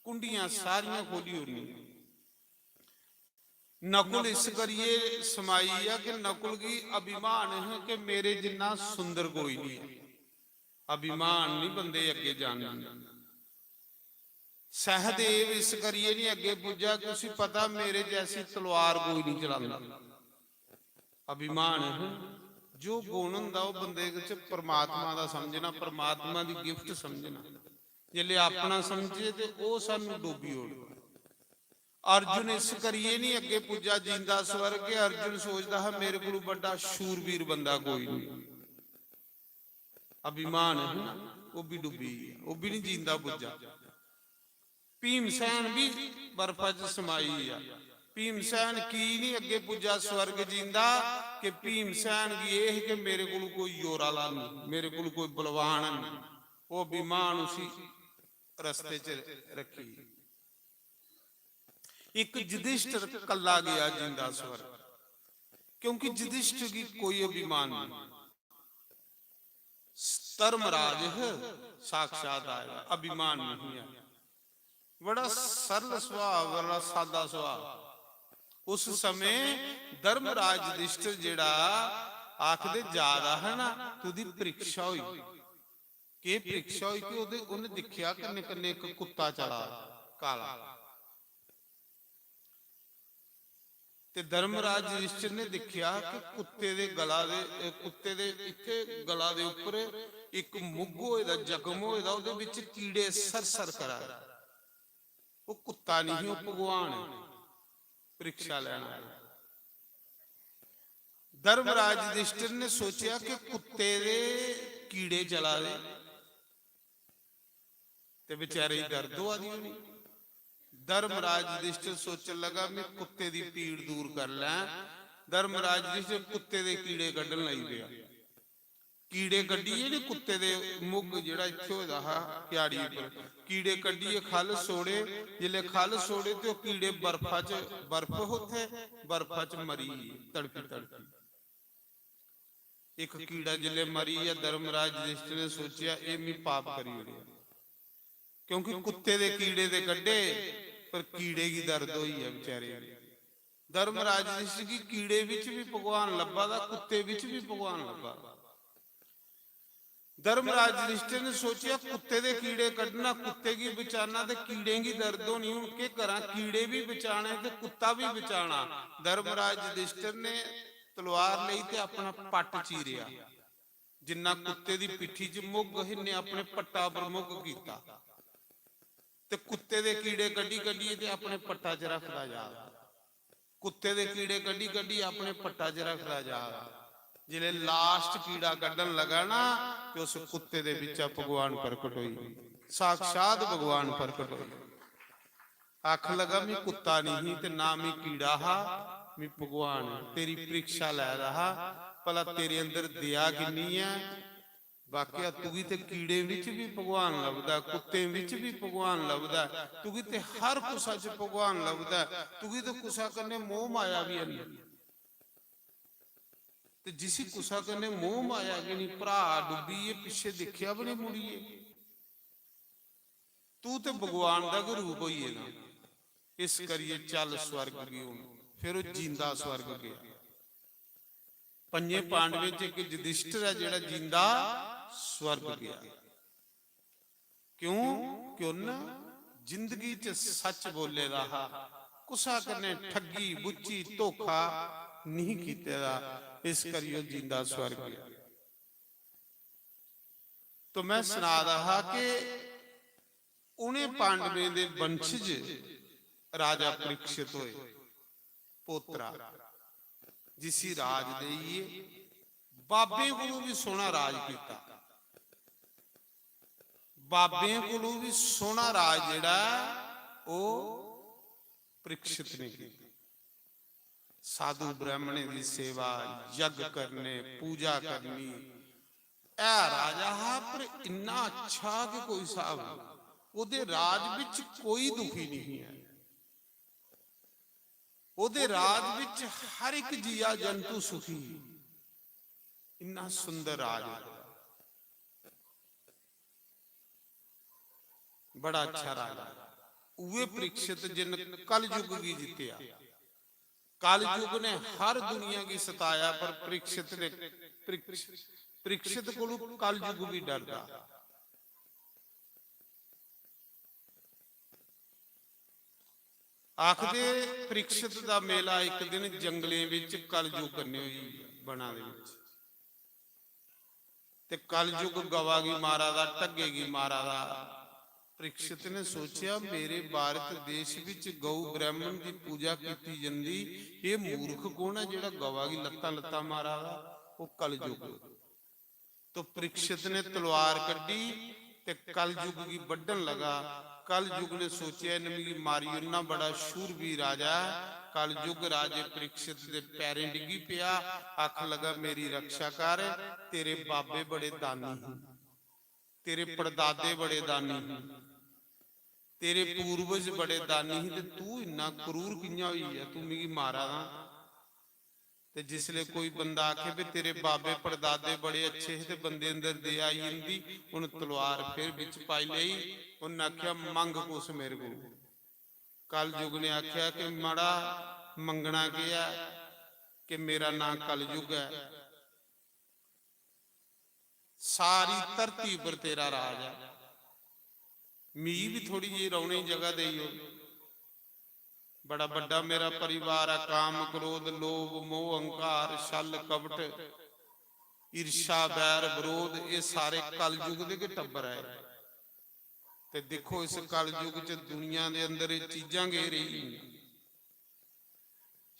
घुंडियां सारियां खोली ओड़नियां। नकुल इस करियै समाई गेआ कि नकुल गी अभिमान है कि मेरे जिन्ना सुंदर कोई नहीं है। अभिमान नहीं बंदे अग्गें जान दिंदा। सहदेव इस करियै नहीं अग्गें पुज्जा कि उसी पता मेरे जैसी तलवार कोई नहीं चलांदा। अभिमान है। जो गुण होंदा ओह् बंदे च परमात्मा दा समझना, परमात्मा दी गिफ्ट समझना। जिसले अपना समझे ते ओह् सानू डोबी ओड़दा। अर्जुन इस करियै नहीं अग्गें पुज्जा जींदा स्वर्ग कि अर्जुन सोचदा हा मेरे कोलू बड्डा शूरवीर बंदा कोई नहीं। अभिमान है ना, ओह् भी डुब्बी गेआ, ओह् भी नहीं जींदा पुज्जा। भीमसेन भी बर्फा च समाई गेआ। भीमसेन की नहीं अग्गें पुज्जा स्वर्ग जींदा कि भीमसेन गी एह् कि मेरे कोलू कोई जोर आह्ला नहीं, मेरे कोलू कोई बलवान नहीं। ओह् अभिमान उसी रस्ते च रखी। इक युधिष्ठिर कल्ला गेआ जींदा स्वर्ग, क्योंकि युधिष्ठिर गी कोई अभिमान नहीं। धर्मराज है, साक्षात आया, अभिमान नहीं है। बड़ा सरल सुभाव, बड़ा सादा सुभाव। उस समय धर्मराज युधिष्ठिर जेड़ा आखदे जा रहा है ना, तुदी परीक्षा हुई। केह् परीक्षा होई कि ओह्दे, उ'न्नै दिक्खेआ कन्नै कन्नै इक कुत्ता चला दा, काला। ते धर्मराज युधिष्ठिर ने दिक्खेआ कि कुत्ते दे गला दे, कुत्ते दे इत्थै गला दे उप्पर इक मुग्ग होए दा, जख्म होए दा, ओह्दे बिच कीड़े सर सर करा दे। ओह् कुत्ता नहीं, ओह् भगवान ऐ, परीक्षा लैना। धर्मराज युधिष्ठिर ने सोचेआ कि कुत्ते दे कीड़े चला दे ते बेचारे गी दर्द होआ दी होनी। धर्मराज युधिष्ठिर सोचन लगा, मैं कुत्ते दी पीड़ दूर कर लैं। धर्मराज युधिष्ठिर कुत्ते दे कीड़े कड्ढन लगी पेआ। कीड़े कड्ढियै नी, कुत्ते दे मुग्ग जेह्ड़ा इत्थै होए दा हा क्याड़ी उप्पर, कीड़े कड्ढियै ख'ल्ल सोड़े। जिसलै ख'ल्ल सोड़े ते ओह् कीड़े बर्फा च, बर्फ उत्थै, बर्फा च मरी गे तड़फी तड़फी। इक कीड़ा जिसलै मरी गेआ, धर्मराज युधिष्ठिर ने सोचेआ, एह् मी पाप करी ओड़ेआ, क्योंकि कुत्ते दे कीड़े ते कड्ढे, पर कीड़े गी दर्द होई गेआ बेचारे गी। धर्मराज युधिष्ठिर गी कीड़े बिच बी भगवान लब्भा दा, कुत्ते बिच बी भगवान लब्भा दा। धर्मराज युधिष्ठिर ने सोचेआ, कुत्ते दे कीड़े कड्ढना, कुत्ते गी बचाना ते कीड़ें गी दर्द होनी, हून केह् करां, कीड़े बी बचाने ते कुत्ता बी बचाना। धर्मराज युधिष्ठिर ने तलवार लेई ते अपना पट्ट चीरेआ। जिन्ना कुत्ते दी पिट्ठी च मुग्ग ही, इन्ने अपने पट्टा पर मुग्ग कीता ते कुत्ते दे कीड़े कड्ढी कड्ढियै ते अपने पट्टा च रखदा जा। कुत्ते दे कीड़े कड्ढी कड्ढी अपने पट्टा च रखदा जा। जिसलै लास्ट कीड़ा कड्ढन लगा ना, ते उस कुत्ते दे बिच्चा भगवान प्रकट होई गे, साक्षात भगवान प्रकट होई गे। आखन लगा, "मी कुत्ता नहीं ही ते ना मी कीड़ा हा, मी भगवान ऐ, तेरी परीक्षा लै दा हा, भला तेरे अंदर दया किन्नी ऐ।" वाकया तुगी ते कीड़ें बिच भी भगवान लभदा ऐ, कुत्तें बिच भी भगवान लभदा ऐ, तुगी ते हर कुसा च भगवान लभदा ऐ, तुगी ते कुसा कन्नै मोह माया बी है नहीं। ते जिसी कुसा कन्नै मोह माया गै नहीं, भ्रा डुब्बी गे, पिच्छे दिक्खेआ बी नहीं मुड़ियै। तू ते भगवान दा गै रूप होई गेदा। इस करियै चल स्वर्ग गी हून। फिर ओह् जींदा स्वर्ग गेआ। पंजें पांडवें च इक युधिष्ठिर ऐ जेह्ड़ा जींदा स्वर्ग गेआ। क्यों? कि उन्न जिंदगी च सच बोले दा हा, कुसा कन्नै ठगी, बुच्ची, धोखा नहीं कीते दा, इस करी ओह् जींदा स्वर्ग गेआ। तो मैं सना दा हा कि उ'नें पांडवें दे वंशज राजा परीक्षित होए, पोतरा, जिसी राज देइयै बाबें कोलू भी सोहना राज कीता। बाबें कोलू भी सोहना राज जेह्ड़ा ऐ, ओह् परीक्षित ने कीता। साधु ब्राह्मणें दी सेवा, यज्ञ करने, पूजा करनी। ऐ राजा हा, पर इन्ना अच्छा कि कोई स्हाब नहीं। ओह्दे राज बिच कोई दुखी नहीं है। ओह्दे राज बिच हर एक जीआ जंतु सुखी। इन्ना सुंदर राज। बड़ा अच्छा राजा। उए परीक्षित जिन कलयुग गी जित्तेआ। कलयुग ने हर दुनिया गी सताया, पर परीक्षित ने, परीक्ष-, परीक्षित कोलू कलयुग भी डरदा। आखदे परीक्षित दा मेला इक दिन जंगलें बिच कलयुग कन्नै होई बना दे बिच। ते कलयुग गवा गी मारा दा, ढग्गे गी मारा दा। परीक्षित ने सोचेआ, मेरे भारत देश विच गौ ब्राह्मण दी पूजा कीती जंदी, एह् मूर्ख कौन ऐ जेह्ड़ा गवा गी लत्तां लत्तां मारा दा? ओह् कलयुग। तो परीक्षित ने तलवार कड्ढी ते कलयुग गी बड्ढन लगा। कलयुग ने सोचेआ, इन्नै मिगी मारी ओड़ना, बड़ा शूरवीर राजा ऐ। कलयुग राजे परीक्षित दे पैरें डिग्गी पेआ, आखन लगा, मेरी रक्षा कर, तेरे बाबे बड़े दानी हे, तेरे पड़दादे बड़े दानी हे, तेरे पूर्वज बड़े दानी हे, ते तू इन्ना क्रूर कि'यां होई गेआ? तू मिगी मारा दा। ते जिसले कोई बंदा आखे भी तेरे बाबे पड़दादे बड़े अच्छे हे, ते बंदे अंदर दया आई जंदी। उन तलवार फिर बिच पाई लेई। उन आख्या, मंग कुछ मेरे को। कलयुग ने आख्या कि माड़ा मंगना केह् ऐ कि मेरा नां कलयुग ऐ। सारी धरती पर तेरा राज ऐ, मिगी भी थोड़ी जेही रौह्ने दी जगह देई ओड़। बड़ा बड्डा मेरा परिवार ऐ, काम, क्रोध, लोभ, मोह, अहंकार, छल, कपट, ईर्ष्या, बैर, विरोध, एह् सारे कलयुग दे गै टब्बर ऐ। ते दिक्खो, इस कलयुग च दुनिया दे अंदर एह् चीजां गै रेही गेइयां।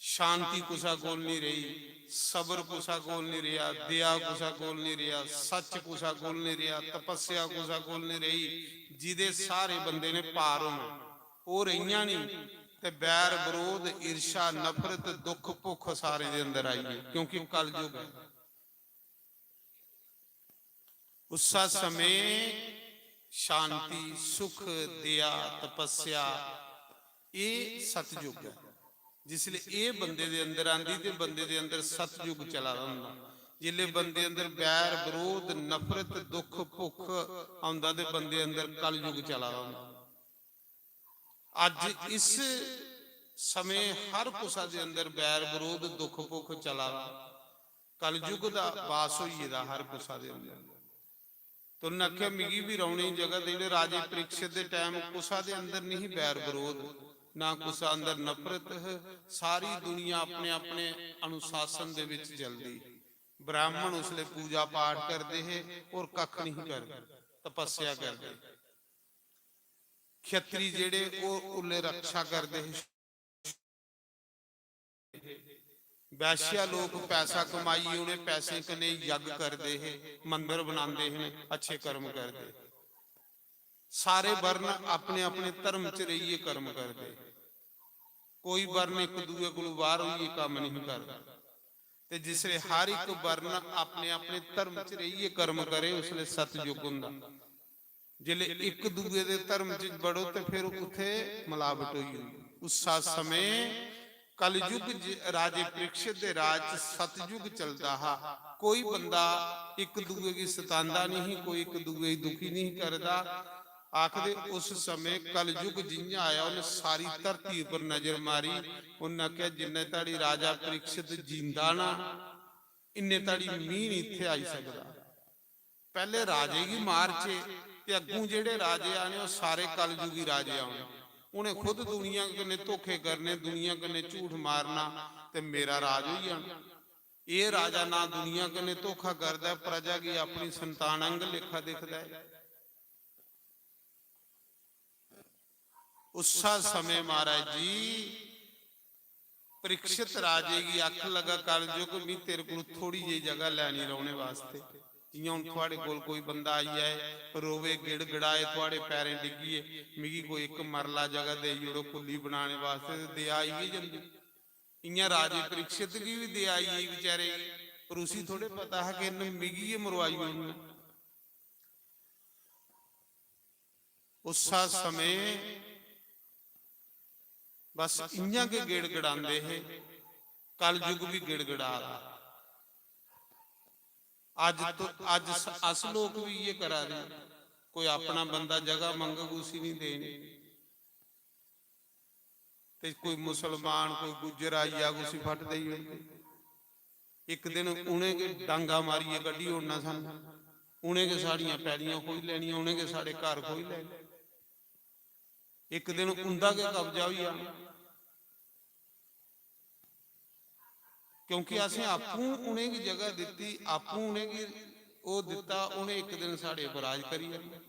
शांति कुसा कोल नहीं रेही, सबर कुसा कोल नहीं रेहा, दया कुसा कोल नहीं रेहा, सच कुसा कोल नहीं रेहा, तपस्या कुसा कोल नहीं रेही, जिदे सहारे बंदे ने पार होना, ओह् रेहियां नहीं। ते बैर, विरोध, ईर्ष्या, नफरत, दुख, भुख सारें दे अंदर आई गई, क्योंकि कलयुग है। उस्सा समें शांति, सुख, दया, तपस्या, एह् सतयुग ऐ। जिसले एह् बंदे दे अंदर आंदी ते बंदे दे अंदर सतयुग चला दा होंदा। जिसले बंदे अंदर बैर, विरोध, नफरत, दुख, भुख औंदा ते बंदे अंदर कलयुग चला दा होंदा। अज्ज इस समें हर कुसा दे अंदर बैर, विरोध, दुख, भुख चला दा। कलयुग दा वास होई गेदा हर कुसा दे अंदर। तो उन्नै आखेआ, "मिगी बी रौह्ने दी जगह देई ओड़।" राजे परीक्षित दे टाइम कुसा दे अंदर नहीं बैर, विरोध, ना कुसा अंदर नफरत है। सारी दुनिया अपने अपने अनुशासन दे विच चलदी। ब्राह्मण उसले पूजा पाठ करदे हे और कख नहीं करदे, तपस्या करदे। खत्री जेह्ड़े, ओह् उल्ले रक्षा करदे हे। वैश्य लोक पैसा कमाइयै उ'नें पैसें कन्नै यज्ञ करदे हे, मंदर बनांदे हे, अच्छे कर्म करदे। सारे वर्ण अपने अपने धर्म च रेहियै कर्म करदे। कोई वर्ण इक दूए कोलू बाहर होइयै कम्म नहीं करदा। ते जिसले हर इक वर्ण अपने अपने धर्म च रेहियै कर्म करे, उसले सतयुग होंदा। जिसले इक दूए दे धर्म च बड़ो ते फिर उत्थे मिलावट होई जंदी। उस्सा समें कलयुग ज-, राजे परीक्षित दे राज च सतयुग चलदा हा। कोई बंदा इक दूए गी सतांदा नहीं, कोई इक दूए गी दुखी नहीं करदा। आखदे उस समें कलयुग जि'यां आया, उन्नै सारी धरती उप्पर नजर मारी। उन्नै आखेआ, "जिन्ने धड़ी राजा परीक्षित जींदा ना, इन्ने धड़ी मी नहीं इत्थे आई सकदा।" पैह्ले राजे गी मारचे ते अग्गूं जेह्ड़े राजे आने, ओह् सारे कलयुगी राजे औने। उ'नें खुद दुनिया कन्नै धोखे करने, दुनिया कन्नै झूठ मारना, ते मेरा राज होई जाना। एह् राजा ना दुनिया कन्नै धोखा करदा ऐ, प्रजा गी अपनी संतान आंगर लेखा दिखदा ऐ। उस्सा समें महाराज जी परीक्षित राजे गी आखन लगा, "कलयुग, मी तेरे कोल थोड़ी जेही जगह लैनी रौहने वास्ते। जियां हुन थुआड़े कोल कोई बंदा आई जाए, रोवे, गिड़गिड़ाए, थुआड़े पैरें डिग्गियै, मिगी कोई इक मरला जगह देई ओड़ो कुल्ली बनाने वास्ते," ते दया आई गै जंदी। इयां राजे परीक्षित गी बी दया आई गेई बेचारे गी, पर उसी थोड़े पता हा कि इन्न मिगी गै मरोआई ओड़ना। उस्सा समें बस इयां गै गिड़गिड़ांदे हे, कलयुग बी गिड़गिड़ा दा। अज तो, अज स-, अस लोक बी इयै करा दे। कोई अपना बंदा जगह मंगग, उसी नहीं देनी। ते कोई मुसलमान, कोई गुज्जर आई जाग, उसी फट देई ओड़दे। इक दिन उ'नें गै डांगा मारियै कड्ढी ओड़ना सानू, उ'नें गै साढ़ियां पैलियां खोही लैनियां, उ'नें गै साढ़े घर खोही लैने। इक दिन उं'दा गै कब्जा होई जाना, क्योंकि असें आपूं उ'नेंगी जगह दित्ती, आपूं उ'नेंगी ओह् दित्ता, उ'नें इक दिन साढ़े पर राज करी जाना।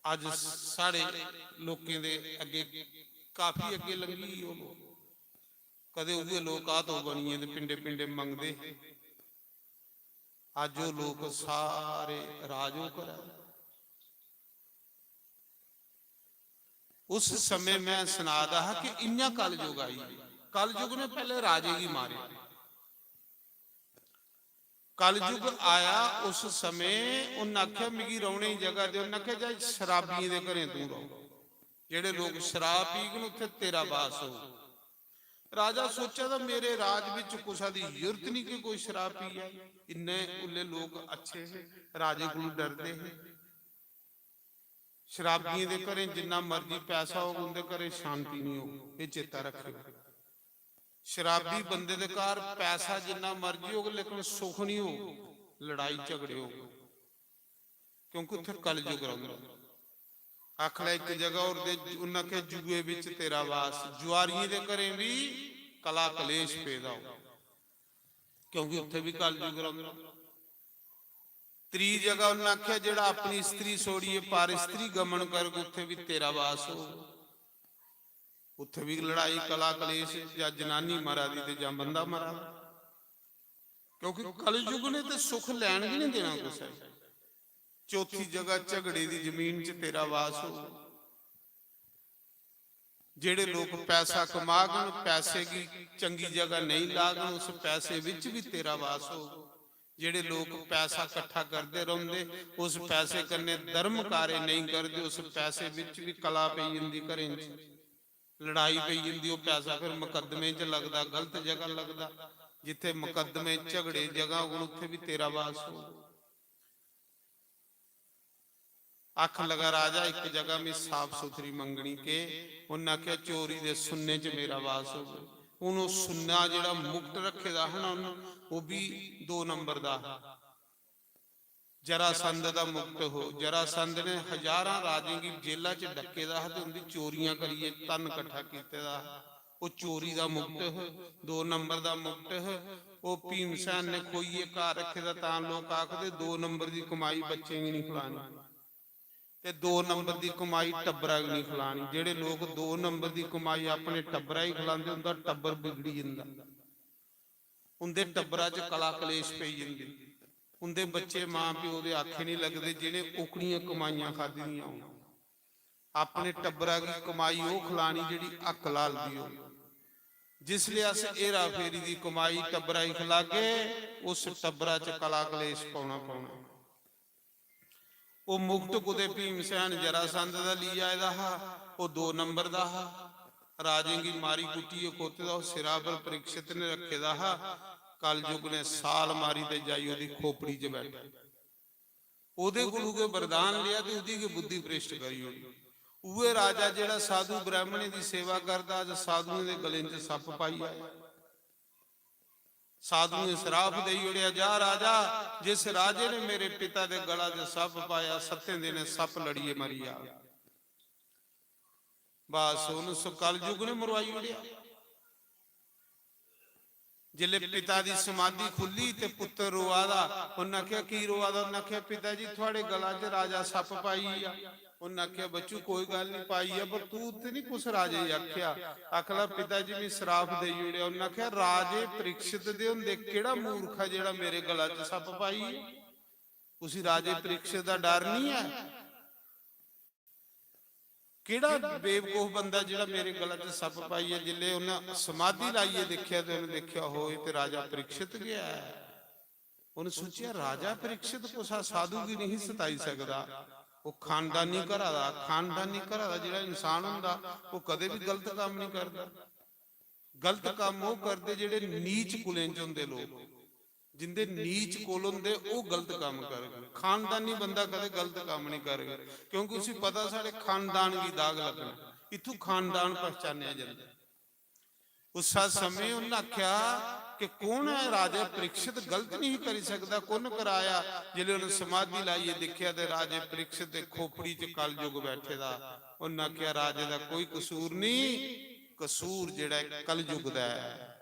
अज साढ़े लोकें दे अग्गे, काफी अग्गे लंघी गे ओह् लोक। कदें उ'ऐ लोक आतो बनियै ते पिंडे पिंडे मंगदे हे। अज ओह् लोक सारे राज ओह् करा दे। उस समय मैं सना दा हा कि इ'यां कलयुग आई। कलयुग ने पैह्ले राजे गी मारेआ। कलयुग आया, उस समें उन्न आखेआ, "मिगी रौह्ने दी जगह देओ।" उन्न आखेआ, "जा शराबियें दे घरें तूं रौह्, जेह्ड़े लोक शराब पीगन, उत्थै तेरा वास होग।" राजा सोचा दा, "मेरे राज बिच कुसा दी जरूरत निं कि कोई शराब पीऐ।" इन्ने उल्ले लोक अच्छे हे, राजे कोलू डरदे हे। शराबियें दे घरें जिन्ना मर्जी पैसा होग, उं'दे घरें शांति निं होग, एह् चेता रक्खेओ। शराबी बंदे दे घर पैसा जिन्ना मर्जी होग, लेकिन सुख निं होग, लड़ाई झगड़े होग, क्योंकि उत्थै कलयुग रौंह्दा। आखी लै इक जगह होर दे, उ'न्नै आखेआ, "जुए बिच तेरा वास।" जुआरियें दे घरें बी कला कलेश पेदा होग, क्योंकि उत्थै बी कलयुग रौंह्दा। त्री जगह उ'न्नै आखेआ, "जेह्ड़ा अपनी स्त्री छोड़ियै पर स्त्री गमन करग, उत्थै बी तेरा वास होग।" उत्थै बी लड़ाई, कला कलेश, जां जनानी मरा दी ते जां बंदा मरा दा, क्योंकि कलयुग ने ते सुख लैन गै निं देना कुसै गी। चौथी जगह झगड़े दी जमीन च तेरा वास होग। जेह्ड़े लोक पैसा कमागन, पैसे गी चंगी जगह नेईं लागन, उस पैसे बिच बी तेरा वास होग। जेह्ड़े लोक पैसा कट्ठा करदे रौंह्दे, उस पैसे कन्नै धर्म कार्य नेईं करदे, उस पैसे बिच बी कला पेई जंदी घरें च, लड़ाई पेई जंदी, ओह् पैसा फिर मुकदमें च लगदा, गलत जगह लगदा। जित्थै मुकदमे झगड़े जगह होङन, उत्थै बी तेरा वास होग। आखन लगा, "राजा, इक जगह में साफ सुथरी मंगनी के?" उन्नै आखेआ, "चोरी दे सुन्ने च मेरा वास होग।" हून ओह् सुन्ना जेह्ड़ा मुकट रक्खे दा हा ना उन्न, ओह् बी दो नंबर दा हा। जरासंध दा मुकट हो। जरासंध ने हजारां राजें गी जेला च डक्के दा हा ते उं'दी चोरियां करियै धन कट्ठा कीते दा हा। ओह् चोरी दा मुकट हो, दो नंबर दा मुकट हो। ओह् भीमसेन ने खोइयै घर रक्खे दा, तां लोक आखदे, "दो नंबर दी कमाई बच्चें गी निं खलानी।" ते दो नंबर दी कमाई टब्बरा गी निं खलानी। जेह्ड़े लोक दो नंबर दी कमाई अपने टब्बरा गी खलांदे, उं'दा टब्बर बिगड़ी जंदा, उं'दे टब्बरा च कला कलेश पेई जंदी, उं'दे बच्चे मां प्यो दे आखे निं लगदे, जि'नें ओकड़ियां कमाइयां खाद्धी दियां होन। अपने टब्बरा गी कमाई ओह् खलानी जेह्ड़ी हक्क लाल दी होग। जिसलै अस हेरा फेरी दी कमाई टब्बरा गी खलागे, उस टब्बरा च कला कलेश पौना पौना। ओह् मुकट कुतै भीमसेन जरासंध दा ली आए दा हा, ओह् दो नंबर दा हा। राजें गी मारी कुट्टियै खोते दा, ओह् सिरा पर परीक्षित ने रक्खे दा हा। कलयुग ने साल मारी ते जाई ओह्दी खोपड़ी च बैठा। ओह्दे कोलू गै वरदान लेआ ते ओह्दी गै बुद्धि भ्रष्ट करी ओड़ी। उ'ऐ राजा जेह्ड़ा साधु ब्राह्मणें दी सेवा करदा, अज्ज साधुएं दे गलें च सप्प पाई आया। साधुएं श्राप देई ओड़ेआ, "जा राजा, जिस राजे ने मेरे पिता दे गला च सप्प पाया, सत्तें दिनें सप्प लड़ियै मरी जाग।" बस, उन स-, कलयुग ने मरवाई ओड़ेआ। जिसले पिता दी समाधि खुल्ली ते पुत्तर रोआ दा, उन्नै आखेआ, "की रोआ दा?" उन्नै आखेआ, "पिता जी, थुआड़े गला च राजा सप्प पाई गेआ।" उन्नै आखेआ, "बच्चू, कोई गल्ल नहीं, पाई गेआ, पर तू ते नहीं कुस राजे गी आखेआ?" आखला, "पिता जी, मी श्राप देई ओड़ेआ।" उन्नै आखेआ, "राजे परीक्षित दे होंदे केड़ा मूर्ख ऐ जेड़ा मेरे गला च सप्प पाई गेआ? उसी राजे परीक्षित दा डर नहीं ऐ?" केड़ा बेवकूफ बंदा जेड़ा मेरे गला च सप्प पाइयै, जिसले उन्नै समाधि लाइयै दिक्खेआ ते उन्नै दिक्खेआ, "हो, एह् ते राजा परीक्षित गै ऐ।" उन्नै सोचेआ, "राजा परीक्षित कुसा साधु गी नहीं सताई सकदा। ओह् खानदानी घरा दा, खानदानी घरा दा जेड़ा इंसान होंदा, ओह् कदें बी गलत कम्म नहीं करदा।" गलत कम्म ओह् करदे जेड़े नीच कुलें च होंदे लोक, जिंदे नीच कुल होंदे, ओह् गलत कम्म करग। खानदानी बंदा कदें गलत कम्म नहीं करग, क्योंकि उसी पता साढ़े खानदान गी दाग लग्गना, इत्थू खानदान पहचानेआ जंदा। उस समय उन्हें आख्या कि कौन है राजा परीक्षित गलत नहीं करी सकदा, कुन्न कराया? जिसलै उन्हें समाधि लाइयै दिक्खेआ ते राजे परीक्षित दे खोपड़ी च कलयुग बैठे दा। उन्हें आख्या, "राजे दा कोई कसूर नहीं, कसूर जेड़ा ऐ कलयुग दा ऐ।"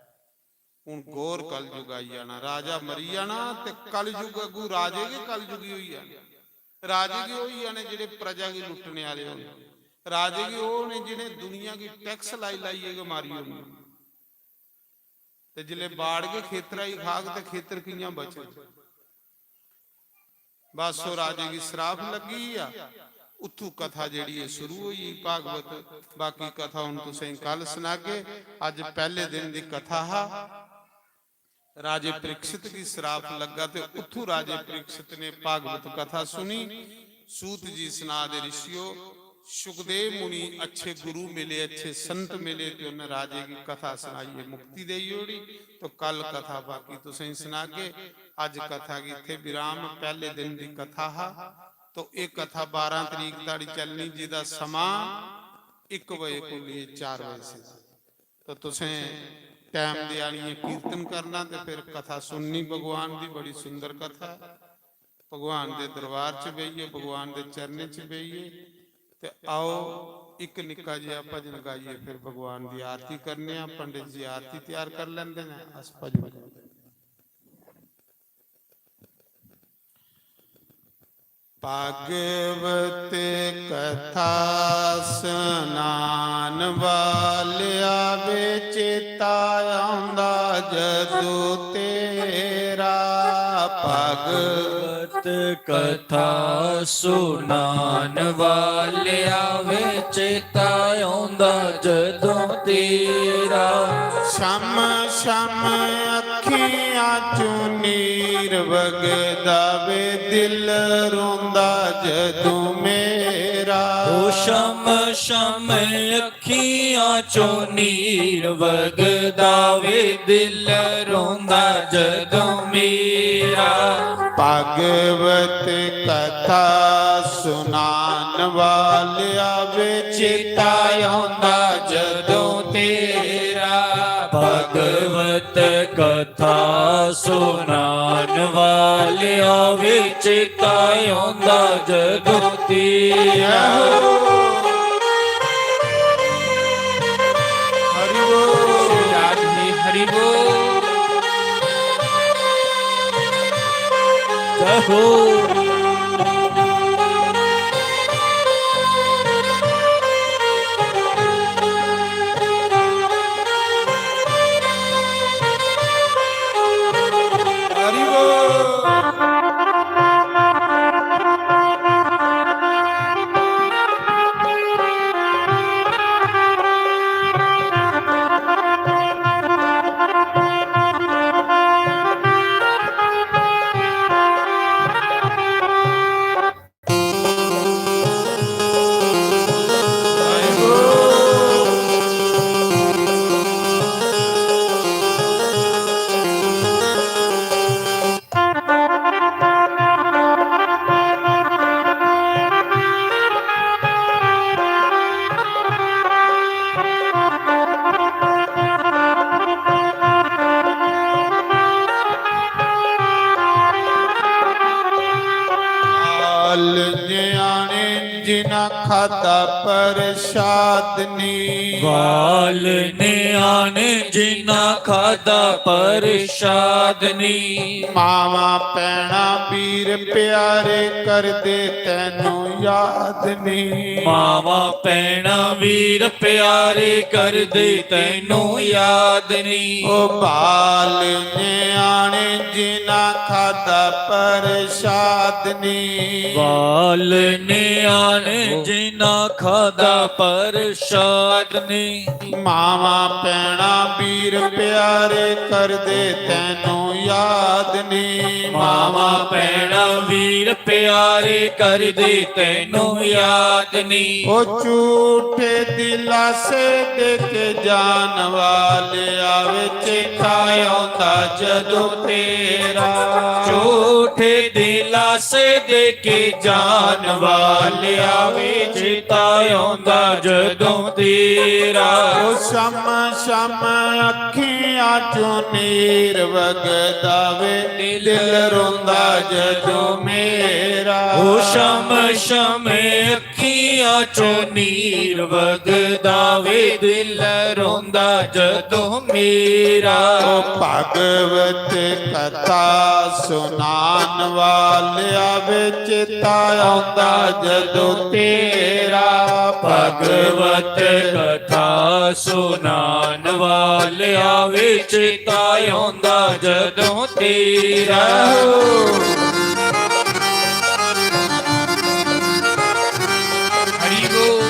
हुन घोर कलयुग आई जाना, राजा मरी जाना ते कलयुग अगू राजे गै कलयुगी होई जाने। राजे गै होई जाने जेड़े प्रजा गी लुट्टने आह्ले होन। राजे गै ओह् होने जिनें दुनिया गी टैक्स लाई लाइयै गै मारी ओड़नी। ते जिसलै बाड़ गै खेतरा गी खाग ते खेतर कि'यां बचग? बस, ओह् राजे गी श्राप लग्गी गेआ। उत्थू कथा जेह्ड़ी ऐ शुरू होई गेई भागवत। बाकी कथा हुन तुसें कल सनागे। अज्ज पैह्ले दिन दी कथा हा। राजे परीक्षित गी श्राप लग्गा ते उत्थू राजे परीक्षित ने भागवत कथा सुनी। सूत जी सना दे, "ऋषियो, शुकदेव मुनि अच्छे गुरु मिले, अच्छे संत मिले ते उन्हें राजे गी कथा सनाइयै मुक्ति देई ओड़ी।" तो कल कथा बाकी तुसें सनागे। अज्ज कथा गी इत्थै विराम, पैह्ले दिन दी कथा हा। तो एह् कथा बारां तरीक धोड़ी चलनी, जेह्दा समां इक बजे कोला लेइयै चार बजे से। तो तुसें टैम दे आनियै कीर्तन करना ते फिर कथा सुननी भगवान दी। बड़ी सुंदर कथा ऐ। भगवान दे दरबार च बेहियै, भगवान दे चरणें च बेहियै ते आओ, इक निक्का जेहा भजन गाइयै फिर भगवान दी आरती करने आं। पंडित जी आरती त्यार कर लैंदे न, अस भजन गाइयै। भागवत कथा सनान वालेआ वे चेता औंदा जदू तेरा। भागवत कथा सुनान वालेआ वे चेता औंदा जदू तेरा। छम छम अखियां चों नीर वगदा वे, दिल रोंदा जदू मेरा। ओ छम छम अखियां चों नीर वगदा वे, दिल रोंदा जदू मेरा। भागवत कथा सुनान वालेआ वे, चेता औंदा जदू तेरा। भागवत कथा सुनान वालेआ वे, चेता औंदा जदू तेरा। हरि बोल। श्री राधे हरि बोल। जय हो। हरि बोल। खादा प्रसाद नी। बाल न्याणे जिन्ना खादा प्रसाद नी। मावां भैणां वीर प्यारे करदे तैनू याद नी। मावां भैणां वीर प्यारे करदे तैनू याद नी। ओ बाल न्याणे जिन्ना खादा प्रसाद नी। बाल न्याणे जिन्ना खादा प्रसाद नी। मावां भैणां वीर प्यारे करदे तैनू याद नी। मावां भैणां वीर प्यारे करदे तैनू याद नी। ओ झूठे दिलासे दे के जान वाले आवे चेता आंदा जदों तेरा। झूठे दिलासे दे के जान वाले आवे चेता आंदा जदों तेरा। ओ शम शम अखियां चों नीर वगदा वे, दिल रोंदा जदों मेरा। ओ शम शम अखियां चों नीर वगदा वे, दिल रोंदा जदों मेरा। ओ भागवत कथा सुनान वाले आवे चेता आंदा जदों तेरा। भागवत कथा सुनान वाले आवे चेता आंदा जदों तेरा। हरि बोल।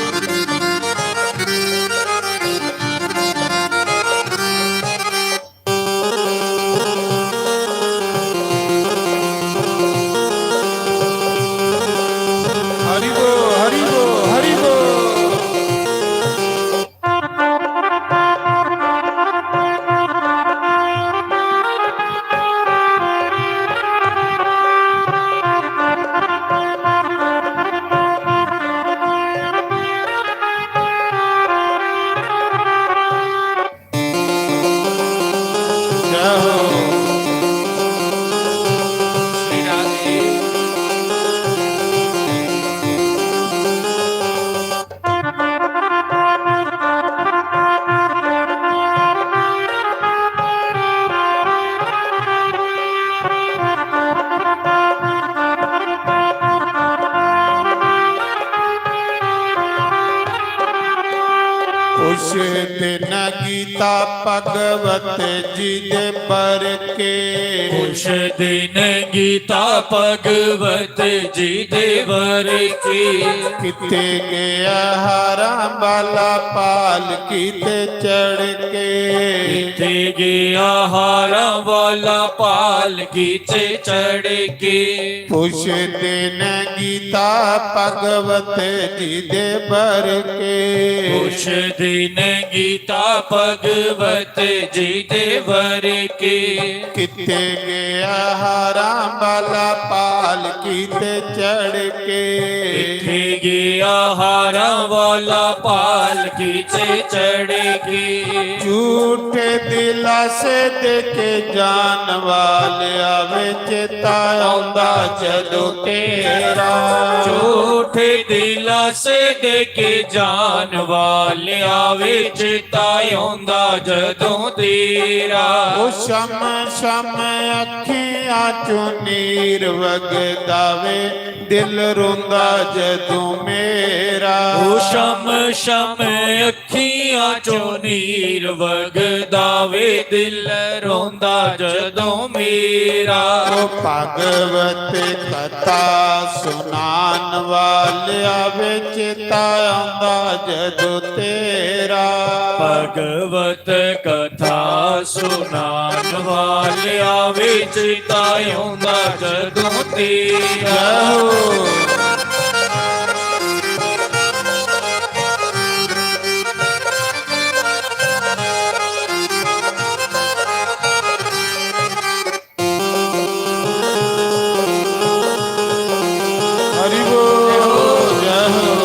हरि बोल, हरि बोल, हरि बोल। उस दिन गीता भगवत जी दे बर के। उस दिन गीता भगवत जी दे बर के। किते गया हारां वाला पालकी ते चढ़ के। किते गया हारां वाला पालकी ते चढ़ के। उस दिन गीता भगवत जी दे बर के। उस दिन गीता भगवत जी दे बर के। किते गया हारां वाला पालकी ते चढ़ के। किते गया हारां वाला पालकी ते चढ़ के। झूठे दिलासे दे के जान वाले आवे चेता आंदा जदों तेरा। झूठे दिलासे दे के जान वाले आवे चेता आंदा जदों तेरा। ओ शम शम अखियां चों नीर वगदा वे, दिल रोंदा जदों मेरा। ओ शम शम अखियां चों नीर वगदा वे, दिल रोंदा जदों मेरा। ओ भागवत कथा सुनान वाले आवे चेता आंदा जदों तेरा। भागवत कथा सुनान वाले आवे चेता आंदा जदों तेरा। जय हो। हरि बोल, जय हो।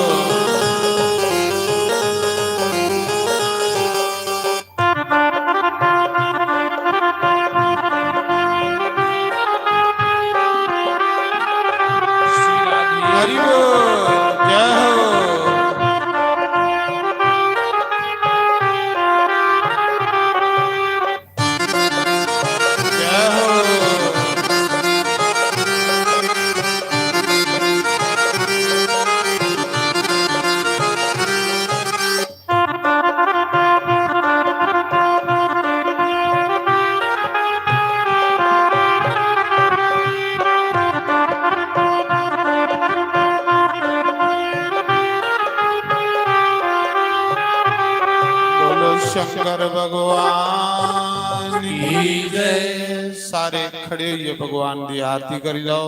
शंकर भगवान की जय। सारे खड़े होइयै भगवान दी आरती करी लैओ।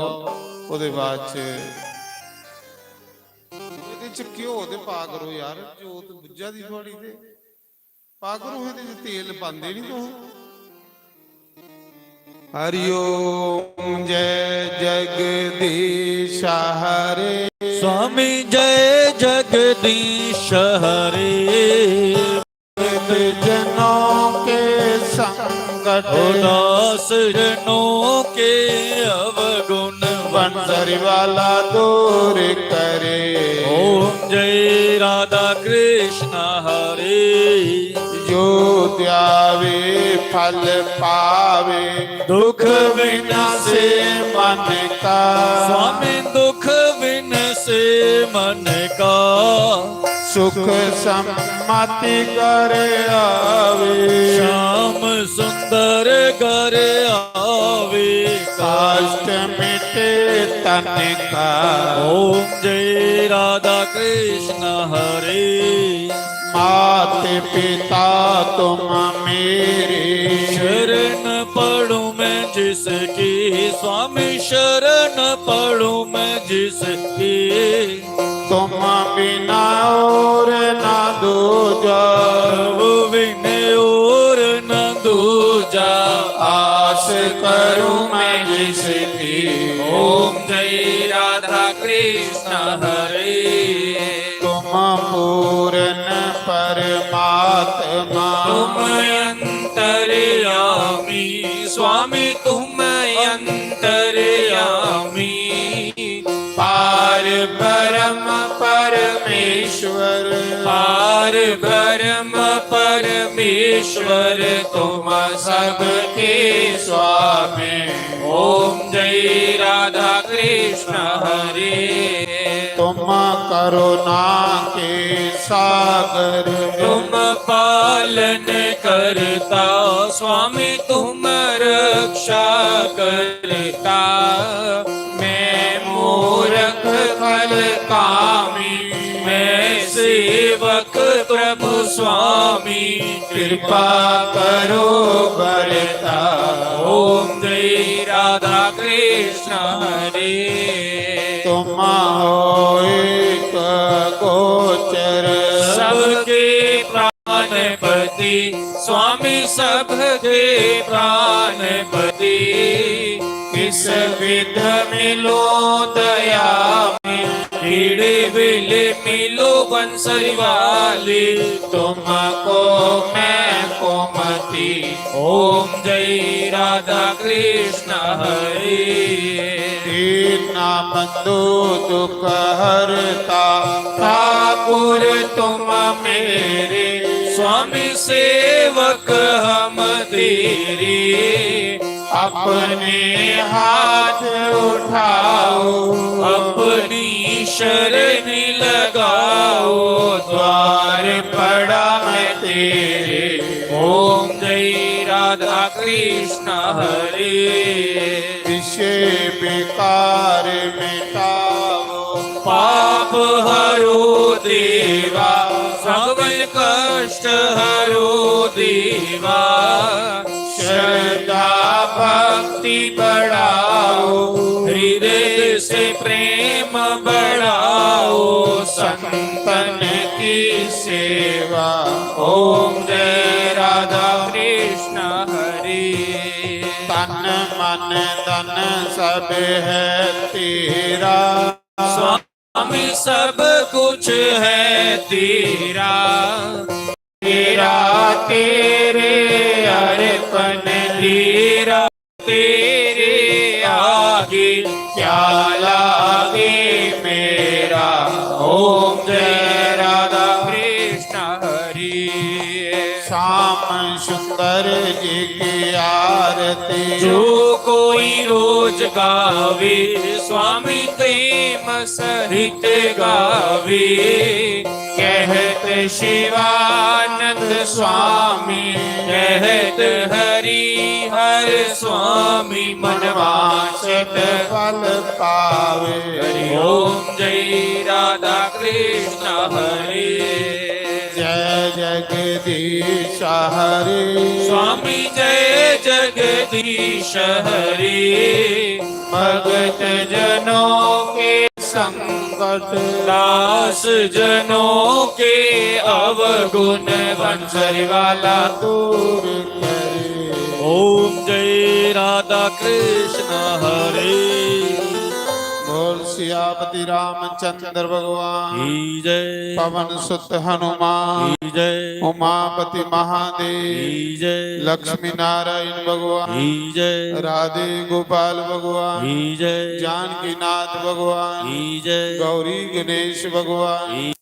ओह्दे बाद च एह्दे च घ्यो ते पा करो यार, जोत बुज्झा दी थुआढ़ी ते पा करो, एह्दे च तेल पांदे निं तुस। हरि ओम। जय जगदीश हरे। स्वामी जय जगदीश हरे। भक्त जनों के संकट। उदास जनों के अवगुण। बंसरी वाला दूर करे। ओम जय राधा कृष्ण हरे। जो ध्यावे फल पावे। दुख विनसे मन का। स्वामी दुख विनसे मन का। सुख सम्मति घर आवे। श्याम सुंदर घर आवे। कष्ट मिटे तन का। ओम जय राधा कृष्ण हरे। मात पिता तुम मेरे। शरण पड़ूं मैं जिसकी। स्वामी शरण पड़ूं मैं जिसकी। तुम बिना और ना दूजा। प्रभु बिन और न दूजा। आस करूं मैं जिसकी। ओम जय राधा कृष्ण हरे। तुम पूर्ण परमात्मा। तुम अंतर्यामी। स्वामी तुम अंतर्यामी। पार ब्रह्म परमेश्वर। पार ब्रह्म परमेश्वर। तुम सबके स्वामी। ओम जय राधा कृष्ण हरे। तुम करुणा के सागर। तुम पालन करता। स्वामी तुम रक्षा करता। मैं मूरख खल कामी। मैं सेवक प्रभु स्वामी। कृपा करो बरता। ओम जय राधा कृष्ण हरे। तुम हो एक गोचर। सबके प्राणपति। स्वामी सबके प्राणपति। किस विध मिलो दया में। भिड़े विले मिलो बंसरी वाली। तुमको मैं कुमति। ओम जय राधा कृष्ण हरे। दीन बंधु दुख हरता। ठाकुर तुम मेरे। स्वामी सेवक हम तेरे। अपने हाथ उठाओ। अपनी शरण लगाओ। द्वार पड़ा मैं तेरे। ओम जय राधा कृष्ण हरे। विषय विकार मिटाओ। पाप हरो देवा। सब कष्ट हरो देवा। श्रद्धा भक्ति बढ़ाओ। हृदय से प्रेम बढ़ाओ। संतन की सेवा। ओम जय राधा कृष्ण हरे। तन मन धन सब है तेरा। स्वामी सब कुछ है तेरा। तेरा तेरे अर्पण धीरा। तेरे आगे क्या लागे मेरा। ओम जय राधा कृष्ण हरे। श्याम सुंदर जी की आरती। जो कोई रोज गावे। स्वामी प्रेम सहित गावे। कहत शिवानंद स्वामी। कहत हरि हर स्वामी। मनवांछित फल पावे। हरि ओम जय राधा कृष्ण हरे। जय जगदीश हरे। स्वामी जय जगदीश हरे। भगत जनों के संकट, दास जनों के अवगुण, बंसरी वाला दूर करे। ओम जय राधा कृष्ण हरे। बोल सियापति रामचंद्र भगवान की जय। पवन सुत हनुमान की जय। उमापति महादेव की जय। लक्ष्मी नारायण भगवान की जय। राधे गोपाल भगवान की जय। जानकीनाथ भगवान की जय। गौरी गणेश भगवान की